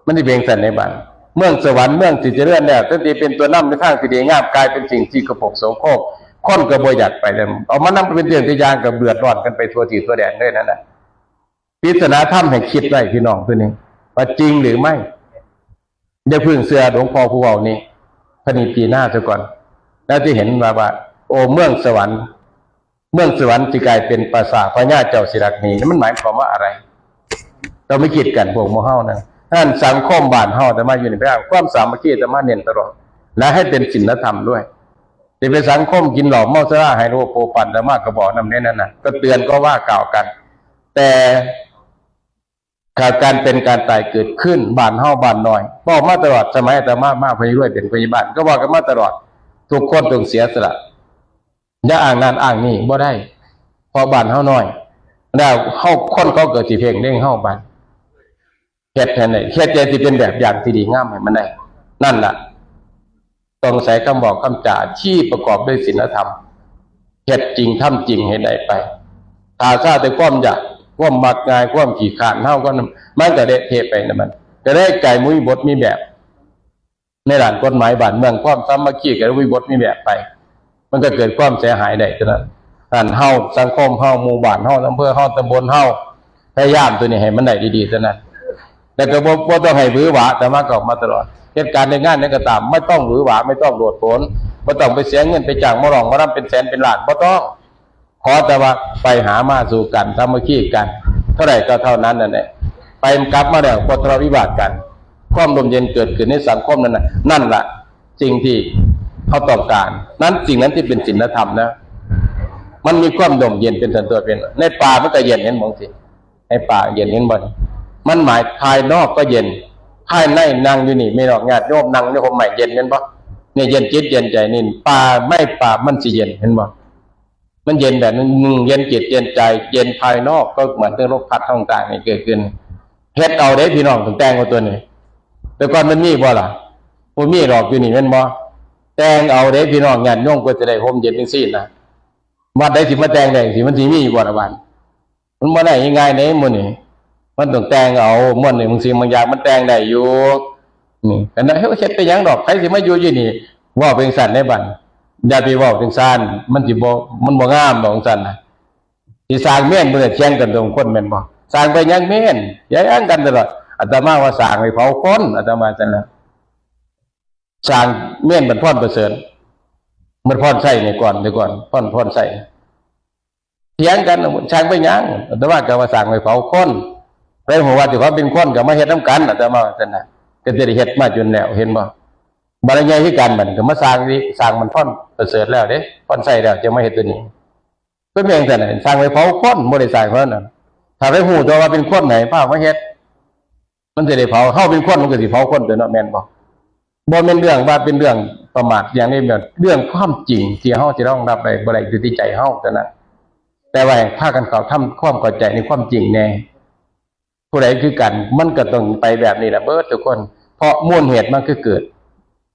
มันจะเป็นสันในบ้าน เมืองสวรรค์เมืองสิเจริญแล้ว ตั้งแต่เป็นตัวนำในทางที่ดีงาม กลายเป็นสิ่งที่กระปกโสโครก คนก็บ่อยากไปแล้ว เอามานำเป็นเรื่องที่ยางกับเดือดร้อนกันไปทั่วที่ทั่วแดนเลยนั่นแหละ ปริศนาธรรมให้คิดไว้พี่น้องตัวนี้ ว่าจริงหรือไม่ อย่าเพิ่งเชื่อหลวงพ่อผู้เว้านี้ พนิจพิจารณาซะก่อน แล้วจะเห็นว่าว่า โอ้ เมืองสวรรค์ เมืองสวรรค์ที่กลายเป็นปราสาทพญาเจ้าสิรักนี้ มันหมายความว่าอะไร เราไม่คิดกันพวกหมู่เฮานะ ท่านสังคมบ้านเฮาแต่มาอยู่ในพระความสามัคคีแต่มาเน้นตลอด และให้เป็นศีลธรรมด้วย จะเป็นสังคมกินเหล้าเมาสุราให้โลโปปั่นแต่มากกระบอกน้ำเน้นนั่นนะ ก็เตือนก็ว่ากล่าวกัน แต่ข่าวการเป็นการตายเกิดขึ้นบ้านเฮาบ้านน้อย บอกมาตลอด สมัยอาตมามาพยาบาลเป็นพยาบาล ก็บอกกันมาตลอด ทุกคนต้องเสียสละ อย่าอ้างนั่นอ้างนี่บ่ได้ เพราะบ้านเฮาน้อย แล้วเฮาคนเขาเกิดสิเพ่งเล็งเฮาบ้าน เฮ็ดให้ได้ เฮ็ดใจสิเป็นแบบอย่างที่ดีงามให้มันได้ นั่นล่ะ ต้องใช้คำบอกคำจาที่ประกอบด้วยศีลธรรม เฮ็ดจริงทำจริงให้ได้ไป ถ้าซาแต่ความอยาก ความมักง่าย ความขี้ข้านเฮาก็ มันก็เละเทะไปนะมัน ก็ได้ไก่มุ้ยบทมีแบบ ในด้านกฎหมายบ้านเมือง ความสามัคคีก็ได้มีบทมีแบบไป มันก็เกิดความเสียหายได้เท่านั้น ท่านเฮา สังคมเฮา หมู่บ้านเฮา อำเภอเฮา ตำบลเฮา พยายามตัวนี้ให้มันได้ดีๆเท่านั้น แล้วก็บ่ บ่ต้องให้หวือหวา อาตมาก็ออกมาตลอด เหตุการณ์ในงานนั้นก็ตาม ไม่ต้องหวือหวา ไม่ต้องโลดโผน บ่ต้องไปเสียเงินไปจ้างหมอร้องหมอลำเป็นแสนเป็นล้าน บ่ต้อง ขอแต่ว่าไปหามาสู่กัน สามัคคีกัน เท่าไหร่ก็เท่านั้นนั่นแหละ ไปกลับมาแล้วก็ทะเลาะวิวาทกัน ความร่มเย็นเกิดขึ้นในสังคมนั่นน่ะ นั่นล่ะ สิ่งที่เขาต้องการ นั้นสิ่งนั้นที่เป็นศีลธรรมนะ มันมีความร่มเย็นเป็นส่วนตัวเป็น ในป่ามันก็เย็น เห็นบ่สิ ในป่าเย็น เห็นบ่ มันหมายภายนอกก็เย็น ภายในนั่งอยู่นี่ แม่น้องญาติโยมนั่งอยู่ห่มไม้เย็น เห็นบ่ เนี่ยเย็นจิตเย็นใจนี่ ป่า ไม้ป่ามันสิเย็น เห็นบ่ มันเย็นแบบนั้น หนึ่ง เย็นจิตเย็นใจ เย็นภายนอกก็เหมือนเรื่องลมพัดต่างๆนี่เกิดขึ้น เฮ็ดเอาเด้พี่น้อง ต้องแต่งเอาตัวนี้ แต่ก่อนมันมีบ่ล่ะ บ่มีดอกอยู่นี่แม่นบ่ แต่งเอาเด้พี่น้องญาติโยม ก็จะได้ห่มเย็นจังซี่นะ วัดใดสิมาแต่งได้สิ มันสิมีอยู่บ่ล่ะบ้าน มันบ่ได้ง่ายๆเด้มื้อนี้ มันต้องแต่งเอา มื้อนี้บางสิ่งบางอย่างมันแต่งได้อยู่ นี่ แต่นั้นเฮ็ดไปหยังดอก ใครสิมาอยู่อยู่นี่ เว้าเป็นซั่นได้บัด อย่าไปเว้าจังซั่น มันสิบ่ มันบ่งามดอกจังซั่นน่ะ สิสร้างเมนบ่ได้เถียงกันตรงคนแม่นบ่ สร้างไปหยังเมน อย่าหยังกันตลอด อาตมาว่าสร้างไว้เผาคน อาตมาซั่นล่ะ สร้างเมนบรรพรประเสริฐ บรรพรไส้นี่ก่อน เดี๋ยวก่อน พร พรไส้ เถียงกัน สร้างไปหยัง อาตมาก็ว่าสร้างไว้เผาคน ไปหัวว่าที่เขาเป็นคนก็มาเฮ็ดนำกัน อาตมาว่าซั่นน่ะ ก็จะได้เฮ็ดมาจนแล้ว เห็นบ่ บารมีใหญ่คือกัน บัดนี้ก็มาสร้างนี่ สร้างบรรพรประเสริฐแล้วเด้ พรไส้แล้ว จะมาเฮ็ดตัวนี้ ก็แม่นซั่นน่ะ สร้างไว้เผาคน บ่ได้สร้างเท่านั้น ถ้าไปฮู้ตัวว่าเป็นคนไหน พามาเฮ็ด มันสิได้เผา เฮาเป็นคน มันก็สิเผาคนตัวเนาะ แม่นบ่ บ่แม่นเรื่องว่าเป็นเรื่องประมาทอย่างนี้ แบบเรื่องความจริงที่เฮาสิรองรับได้บ่ได้ อยู่ที่ใจเฮาเท่านั้น แต่ว่าให้พากันเข้าทำความเข้าใจในความจริงแน่ ผู้ใดคือกัน มันก็ต้องไปแบบนี้ล่ะเบิดทุกคน เพราะมูลเหตุมันคือเกิด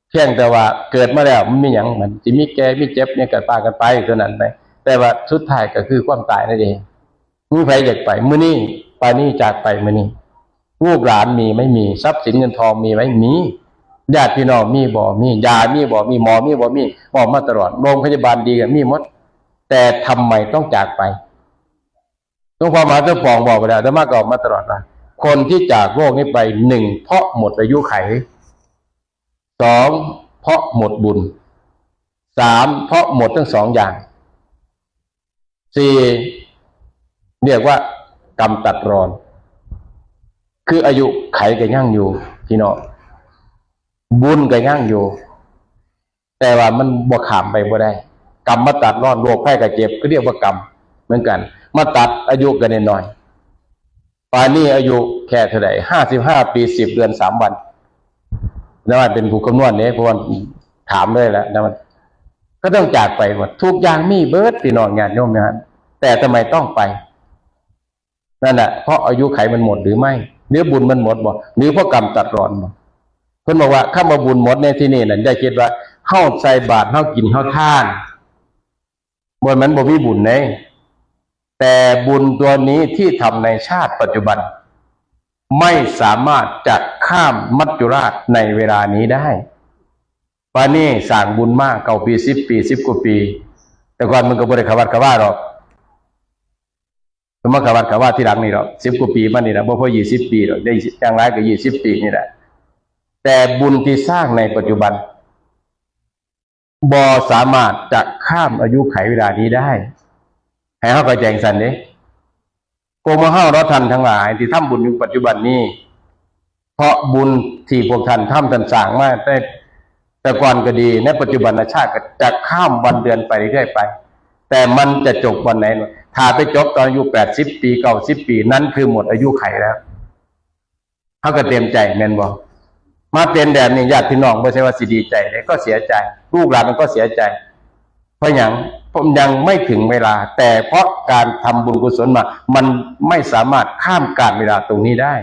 เพียงแต่ว่าเกิดมาแล้วมันมีหยัง มันสิมีแก่ มีเจ็บ มีก็ปากันไปเท่านั้นไป แต่ว่าสุดท้ายก็คือความตายนั่นเอง มีไผอยากไปมื้อนี้ ปานนี้จากไปมื้อนี้ ลูกหลานมีไหม มี ทรัพย์สินเงินทองมีไหม มี ญาติพี่น้องมีบ่ มี ยามีบ่ มี หมอมีบ่ มี บอกมาตลอด โรงพยาบาลดีก็มีหมด แต่ทำไมต้องจากไป หลวงพ่อมหาสมปองบอกไปแล้ว อาตมาก็ออกมาตลอดว่า คนที่จากโลกนี้ไป หนึ่ง เพราะหมดอายุไข สอง เพราะหมดบุญ สาม เพราะหมดทั้งสองอย่าง สี่ เรียกว่ากรรมตัดรอน คืออายุไขก็ยังอยู่พี่น้อง บุญก็ยังอยู่ แต่ว่ามันบ่ข้ามไปบ่ได้ กรรมมาตัดรอน โรคภัยไข้เจ็บ ก็เรียกว่ากรรมเหมือนกัน มาตัดอายุกันน้อยๆ ป่านนี้อายุแค่เท่าไหร่ ห้าสิบห้าปี สิบเดือน สามวัน อาตมาเป็นผู้คำนวณเนี่ย เพราะว่าถามเลยแหละ อาตมา ก็ต้องจากไปหมด ทุกอย่างมีเบิดพี่น้องญาติโยมนะฮะ แต่ทำไมต้องไป นั่นแหละ เพราะอายุไขมันหมดหรือไม่ หรือบุญมันหมดบ่ หรือเพราะกรรมตัดรอนบ่ เพิ่นบอกว่าคำว่าบุญหมดในที่นี้นั่น อย่าคิดว่าเฮาใส่บาตร เฮากิน เฮาทาน บ่ มันบ่มีบุญเด้ แต่บุญตัวนี้ที่ทำในชาติปัจจุบัน ไม่สามารถจะข้ามมัจจุราชในเวลานี้ได้ ป่านนี้สร้างบุญมาเก้าปี สิบปี สิบกว่าปี แต่ก่อนมันก็บ่ได้เข้าวัดเข้าวาดอก มันมาเข้าวัดเข้าวาดทีหลังนี่ดอก สิบกว่าปีมานี่นะ บ่พอยี่สิบปีดอก ได้อย่างหลายก็ยี่สิบปีนี่แหละ แต่บุญที่สร้างในปัจจุบัน บ่สามารถจะข้ามอายุไขเวลานี้ได้ ให้เฮาเข้าใจจั่งซั้นเด้ พวกหมู่เฮาเนาะ ท่านทั้งหลายที่ทำบุญอยู่ปัจจุบันนี้ เพราะบุญที่พวกท่านทำ ท่านสร้างมาแต่ แต่ก่อนก็ดี ในปัจจุบันชาติก็จะข้ามวันเดือนไปเรื่อยๆไป แต่มันจะจบวันไหน ถ้าไปจบตอนอายุแปดสิบปี เก้าสิบปี นั่นคือหมดอายุไขแล้ว เฮาก็เต็มใจแม่นบ่ มาเป็นแบบนี้ ญาติพี่น้องบ่ใช่ว่าสิดีใจเด้ ก็เสียใจ ลูกหลานมันก็เสียใจ เพราะหยัง เพราะมันยังไม่ถึงเวลา แต่เพราะการทำบุญกุศลมา มันไม่สามารถข้ามกาลเวลาตรงนี้ได้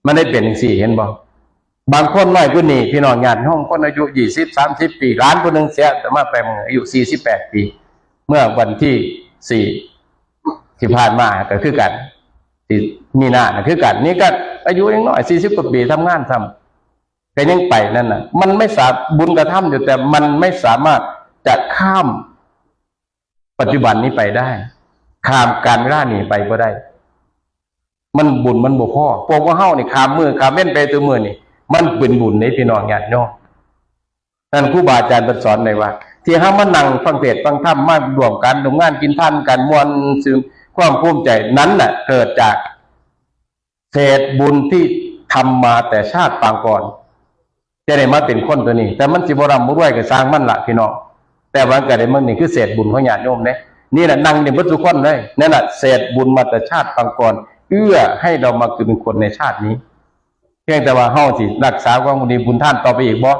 มันได้เป็นจั่งซี้ เห็นบ่ บางคนน้อยกว่านี้ พี่น้องญาติโยม คนอายุยี่สิบ สามสิบปี หลานผู้หนึ่งเสีย อาตมาไปเมื่ออายุสี่สิบแปดปี เมื่อวันที่สี่ที่ผ่านมาก็คือกัน ที่มีนานะคือกัน นี่ก็อายุยังน้อย สี่สิบกว่าปี ทำงานซ้ำ ก็ยังไปนั่นน่ะ มันไม่สา บุญกระทำอยู่ แต่มันไม่สามารถจะข้ามปัจจุบันนี้ไปได้ ข้ามกาลเวลานี้ไปบ่ได้ มันบุญมันบ่พอ พวกว่าเฮานี่ข้ามมื้อข้ามเว็นไปตัวมื้อนี่ มันเป็นบุญเด้พี่น้องญาติโยม นั่นครูบาอาจารย์เพิ่นสอนไว้ว่า ที่เฮามานั่งฟังเทศน์ฟังธรรม มาร่วมกันร่วมงานกินทานกัน ม่วนซื่น ความภูมิใจนั้นน่ะ เกิดจากเศษบุญที่ทำมาแต่ชาติปางก่อน จะได้มาเป็นคนตัวนี้ แต่มันสิบ่ร่ำบ่รวยก็ช่างมันละพี่น้อง แต่ว่าก็ได้ มันนี่คือเศษบุญของญาติโยมเด้ นี่แหละ นั่งนี่เบิดทุกคนเลย นั่นน่ะ เศษบุญมาแต่ชาติปางก่อน เอื้อให้เรามาเกิดเป็นคนในชาตินี้ เพียงแต่ว่าเฮาสิรักษาความดีบุญทานต่อไปอีกบ่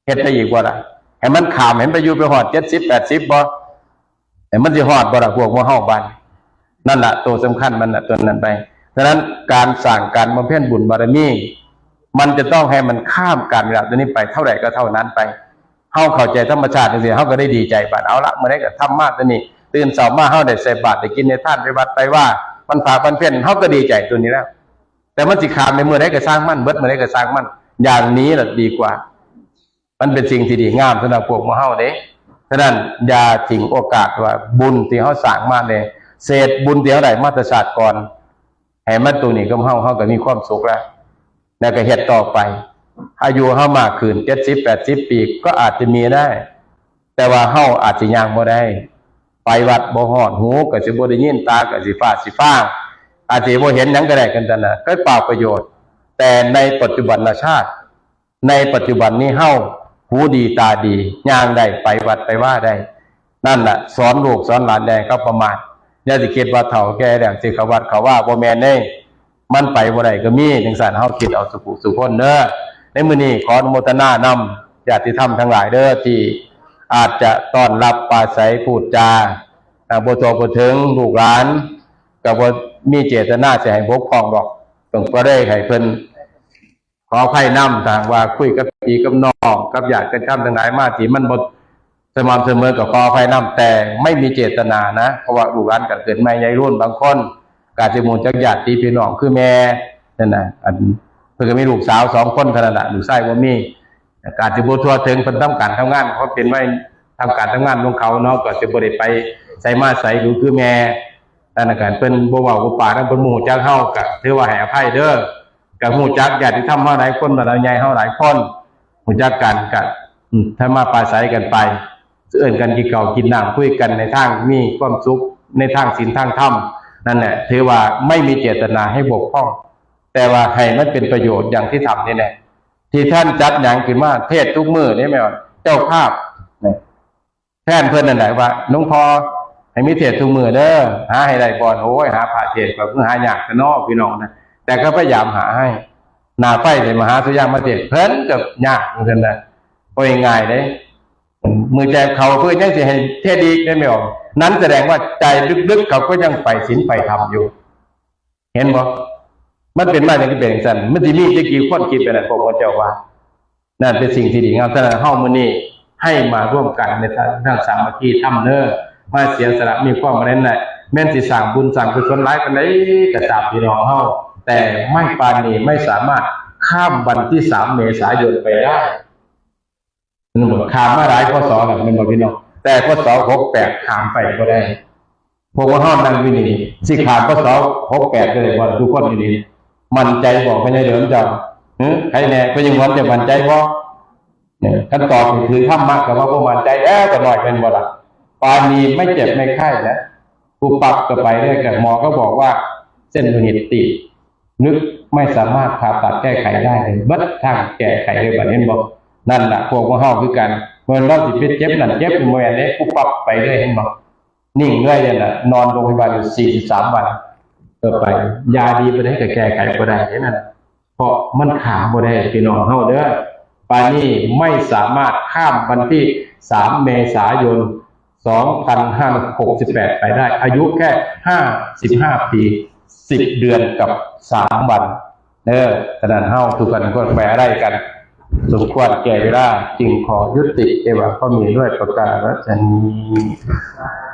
เฮ็ดได้อีกบ่ล่ะ ให้มันข้าม ให้มันไปอยู่ไปฮอดเจ็ดสิบ แปดสิบ บ่ ให้มันสิฮอดบ่ล่ะ พวกหมู่เฮาบัด นั่นล่ะ ตัวสำคัญมันน่ะ ตัวนั้นไป ฉะนั้นการสร้าง การบำเพ็ญบุญบารมี มันจะต้องให้มันข้ามกาลเวลาตัวนี้ไป เท่าใดก็เท่านั้นไป เฮาเข้าใจธรรมชาติจั่งซี้ เฮาก็ได้ดีใจบัด เอาละ มื้อใดก็ทำมาตัวนี้ ตื่นเช้ามาเฮาได้ใส่บาตร ได้กินได้ทาน ไปวัดไปวา วันพระวันเพ็ญ เฮาก็ดีใจตัวนี้แล้ว แต่มันสิข้ามไปมื้อใดก็ช่างมัน เบิดมื้อใดก็ช่างมัน อย่างนี้ล่ะดีกว่า มันเป็นสิ่งที่ดีงามสำหรับพวกหมู่เฮาเด้ ฉะนั้นอย่าทิ้งโอกาสว่าบุญที่เฮาสร้างมาเนี่ย เศษบุญที่เฮาได้มาแต่ชาติก่อน ให้มันตัวนี้กับเฮา เฮาก็มีความสุขแล้ว แล้วก็เฮ็ดต่อไป อายุเฮามากขึ้น เจ็ดสิบ แปดสิบ ปี ก็อาจจะมีได้ แต่ว่าเฮาอาจสิย่างบ่ได้ ไปวัดบ่ฮอด หูก็สิบ่ได้ยิน ตาก็สิฟ้าสิฟาง อาจสิบ่เห็นหยังก็ได้กันซั่นน่ะ ก็เปล่าประโยชน์ แต่ในปัจจุบันชาติ ในปัจจุบันนี้เฮาหูดีตาดี ย่างได้ ไปวัดไปวาได้ นั่นล่ะ สอนลูกสอนหลานอย่าให้เขาประมาท อย่าสิคิดว่าเฒ่าแก่แล้วสิเข้าวัดเข้าวา บ่แม่นเด้ มันไปบ่ได้ก็มี จั่งซั้นเฮาคิดเอาสู่ผู้สู่คนเด้อ ในมื้อนี้ขออนุโมทนานำญาติธรรมทั้งหลายเด้อ ที่อาจจะต้อนรับปราศรัยพูดจา อ่า บ่ทั่วบ่ถึง ลูกหลานก็บ่มีเจตนาสิให้บกพร่องดอก ต้องก็ได้ให้เพิ่น ขออภัยนำ ถ้าหากว่าคุยกับพี่กับน้อง กับญาติกับธรรมทั้งหลายมาที่มันบ่สม่ำเสมอ ก็ขออภัยนำ แต่ไม่มีเจตนานะ เพราะว่าลูกหลานก็เกิดใหม่ใหญ่รุ่น บางคนก็อาจสิบ่รู้จักญาติพี่น้องคือแม่นั่นน่ะ อันเพิ่นก็มีลูกสาวสองคนเท่านั้นน่ะ ลูกชายบ่มี ก็อาจสิบ่ทั่วถึง เพิ่นทำการทำงาน เขาเป็นวัยทำการทำงานของเขาเนาะ ก็สิบ่ได้ไปไสมาไสรู้คือแม่ นั่นน่ะ ก็เพิ่นบ่เว้าบ่ปากนำ เพิ่นบ่รู้จักเฮา ก็ถือว่าให้อภัยเด้อ ก็รู้จักญาติธรรมเฮาหลายคน บรรดาใหญ่เฮาหลายคน รู้จักกันก็ อืม ถ้ามาปราศรัยกันไป เอิ้นกันกินข้าวกินน้ำ คุยกันในทางมีความสุข ในทางศีลทางธรรม นั่นแหละ ถือว่าไม่มีเจตนาให้บกพร่อง แต่ว่าให้มันเป็นประโยชน์อย่างที่ทำนี่แหละ ที่ท่านจัดหยังขึ้นมา เทศน์ทุกมื้อนี่แม่นว่าเจ้าภาพนะ แทนเพิ่นนั่นแหละว่า หลวงพ่อให้มีเทศน์ทุกมื้อเด้อ หาให้ได้บ่ โอ้ย หาพระเทศน์ก็คือหายากแท้เนาะพี่น้องนะ แต่ก็พยายามหาให้ หน้าไฟได้มาหาสุยามมาเทศน์ เพิ่นก็ยากเหมือนกันนะ โอ้ย ง่ายเด้ มื้อแจกข้าวเพิ่นยังสิให้เทศน์อีกได้ไหมออก นั้นแสดงว่าใจลึกๆเขาก็ยังใฝ่ศีลใฝ่ธรรมอยู่ เห็นบ่ มันเป็นมาอย่างที่เป็นจังซั่น มันสิมีจักกี่คนคิดไปนั่น พวกพระเจ้าว่า นั่นเป็นสิ่งที่ดีงาม ฉะนั้นเฮามื้อนี้ให้มาร่วมกันในทางสามัคคีธรรมเด้อ มาเสียสละมีความอันนั้นน่ะ แม้นสิสร้างบุญสร้างกุศลหลายปานใดก็ตามพี่น้องเฮา แต่ไม่ ปานนี้ไม่สามารถข้ามวันที่สามเมษายนไปได้ มันบอกข้ามมาหลาย พ.ศ. แล้ว แม่นบ่พี่น้อง แต่ พ.ศ. หกแปด ข้ามไปบ่ได้ พวกเฮานั่งอยู่นี่ สิข้าม พ.ศ. หกแปด ได้บ่ ทุกคนอยู่นี่ มั่นใจบ่ พ่อใหญ่เดิมเจ้า หึ ใครแน่ พ่อใหญ่หวนจะมั่นใจบ่ เนี่ย คันตอบนี่ถือธรรมะก็ว่าบ่มั่นใจ เอ้อ ก็น้อยแม่นบ่ล่ะ ปานนี้ไม่เจ็บไม่ไข้แล้ว ปุ๊บปั๊บก็ไปเลย ก็หมอก็บอกว่าเส้นโลหิตตีบ ลึก ไม่สามารถผ่าตัดแก้ไขได้เลย เบิดทางแก้ไขเลย บัดนี้เห็นบ่ นั่นล่ะ พวกเฮาคือกัน เมื่อเราสิไปเจ็บนั่นเจ็บนี่ บ่แม่นเด้ ปุ๊บปั๊บไปเลย เห็นบ่ นิ่งเลยนั่นน่ะ นอนโรงพยาบาลอยู่ สี่สิบสาม วัน ก็ไป ยาดีปานใดก็แก้ไขบ่ได้เด้นั่นน่ะ เพราะมันข้ามบ่ได้พี่น้องเฮาเด้อ ปานนี้ไม่สามารถข้ามวันที่สามเมษายน สองพันห้าร้อยหกสิบแปด ไปได้ อายุแค่ห้าสิบห้าปี สิบเดือนกับสามวัน เด้อ ฉะนั้นเฮาทุกคนควรไปอะไรกัน สมควรแก่เวลา จึงขอยุติ เอวัง ก็มีด้วยประการฉะนี้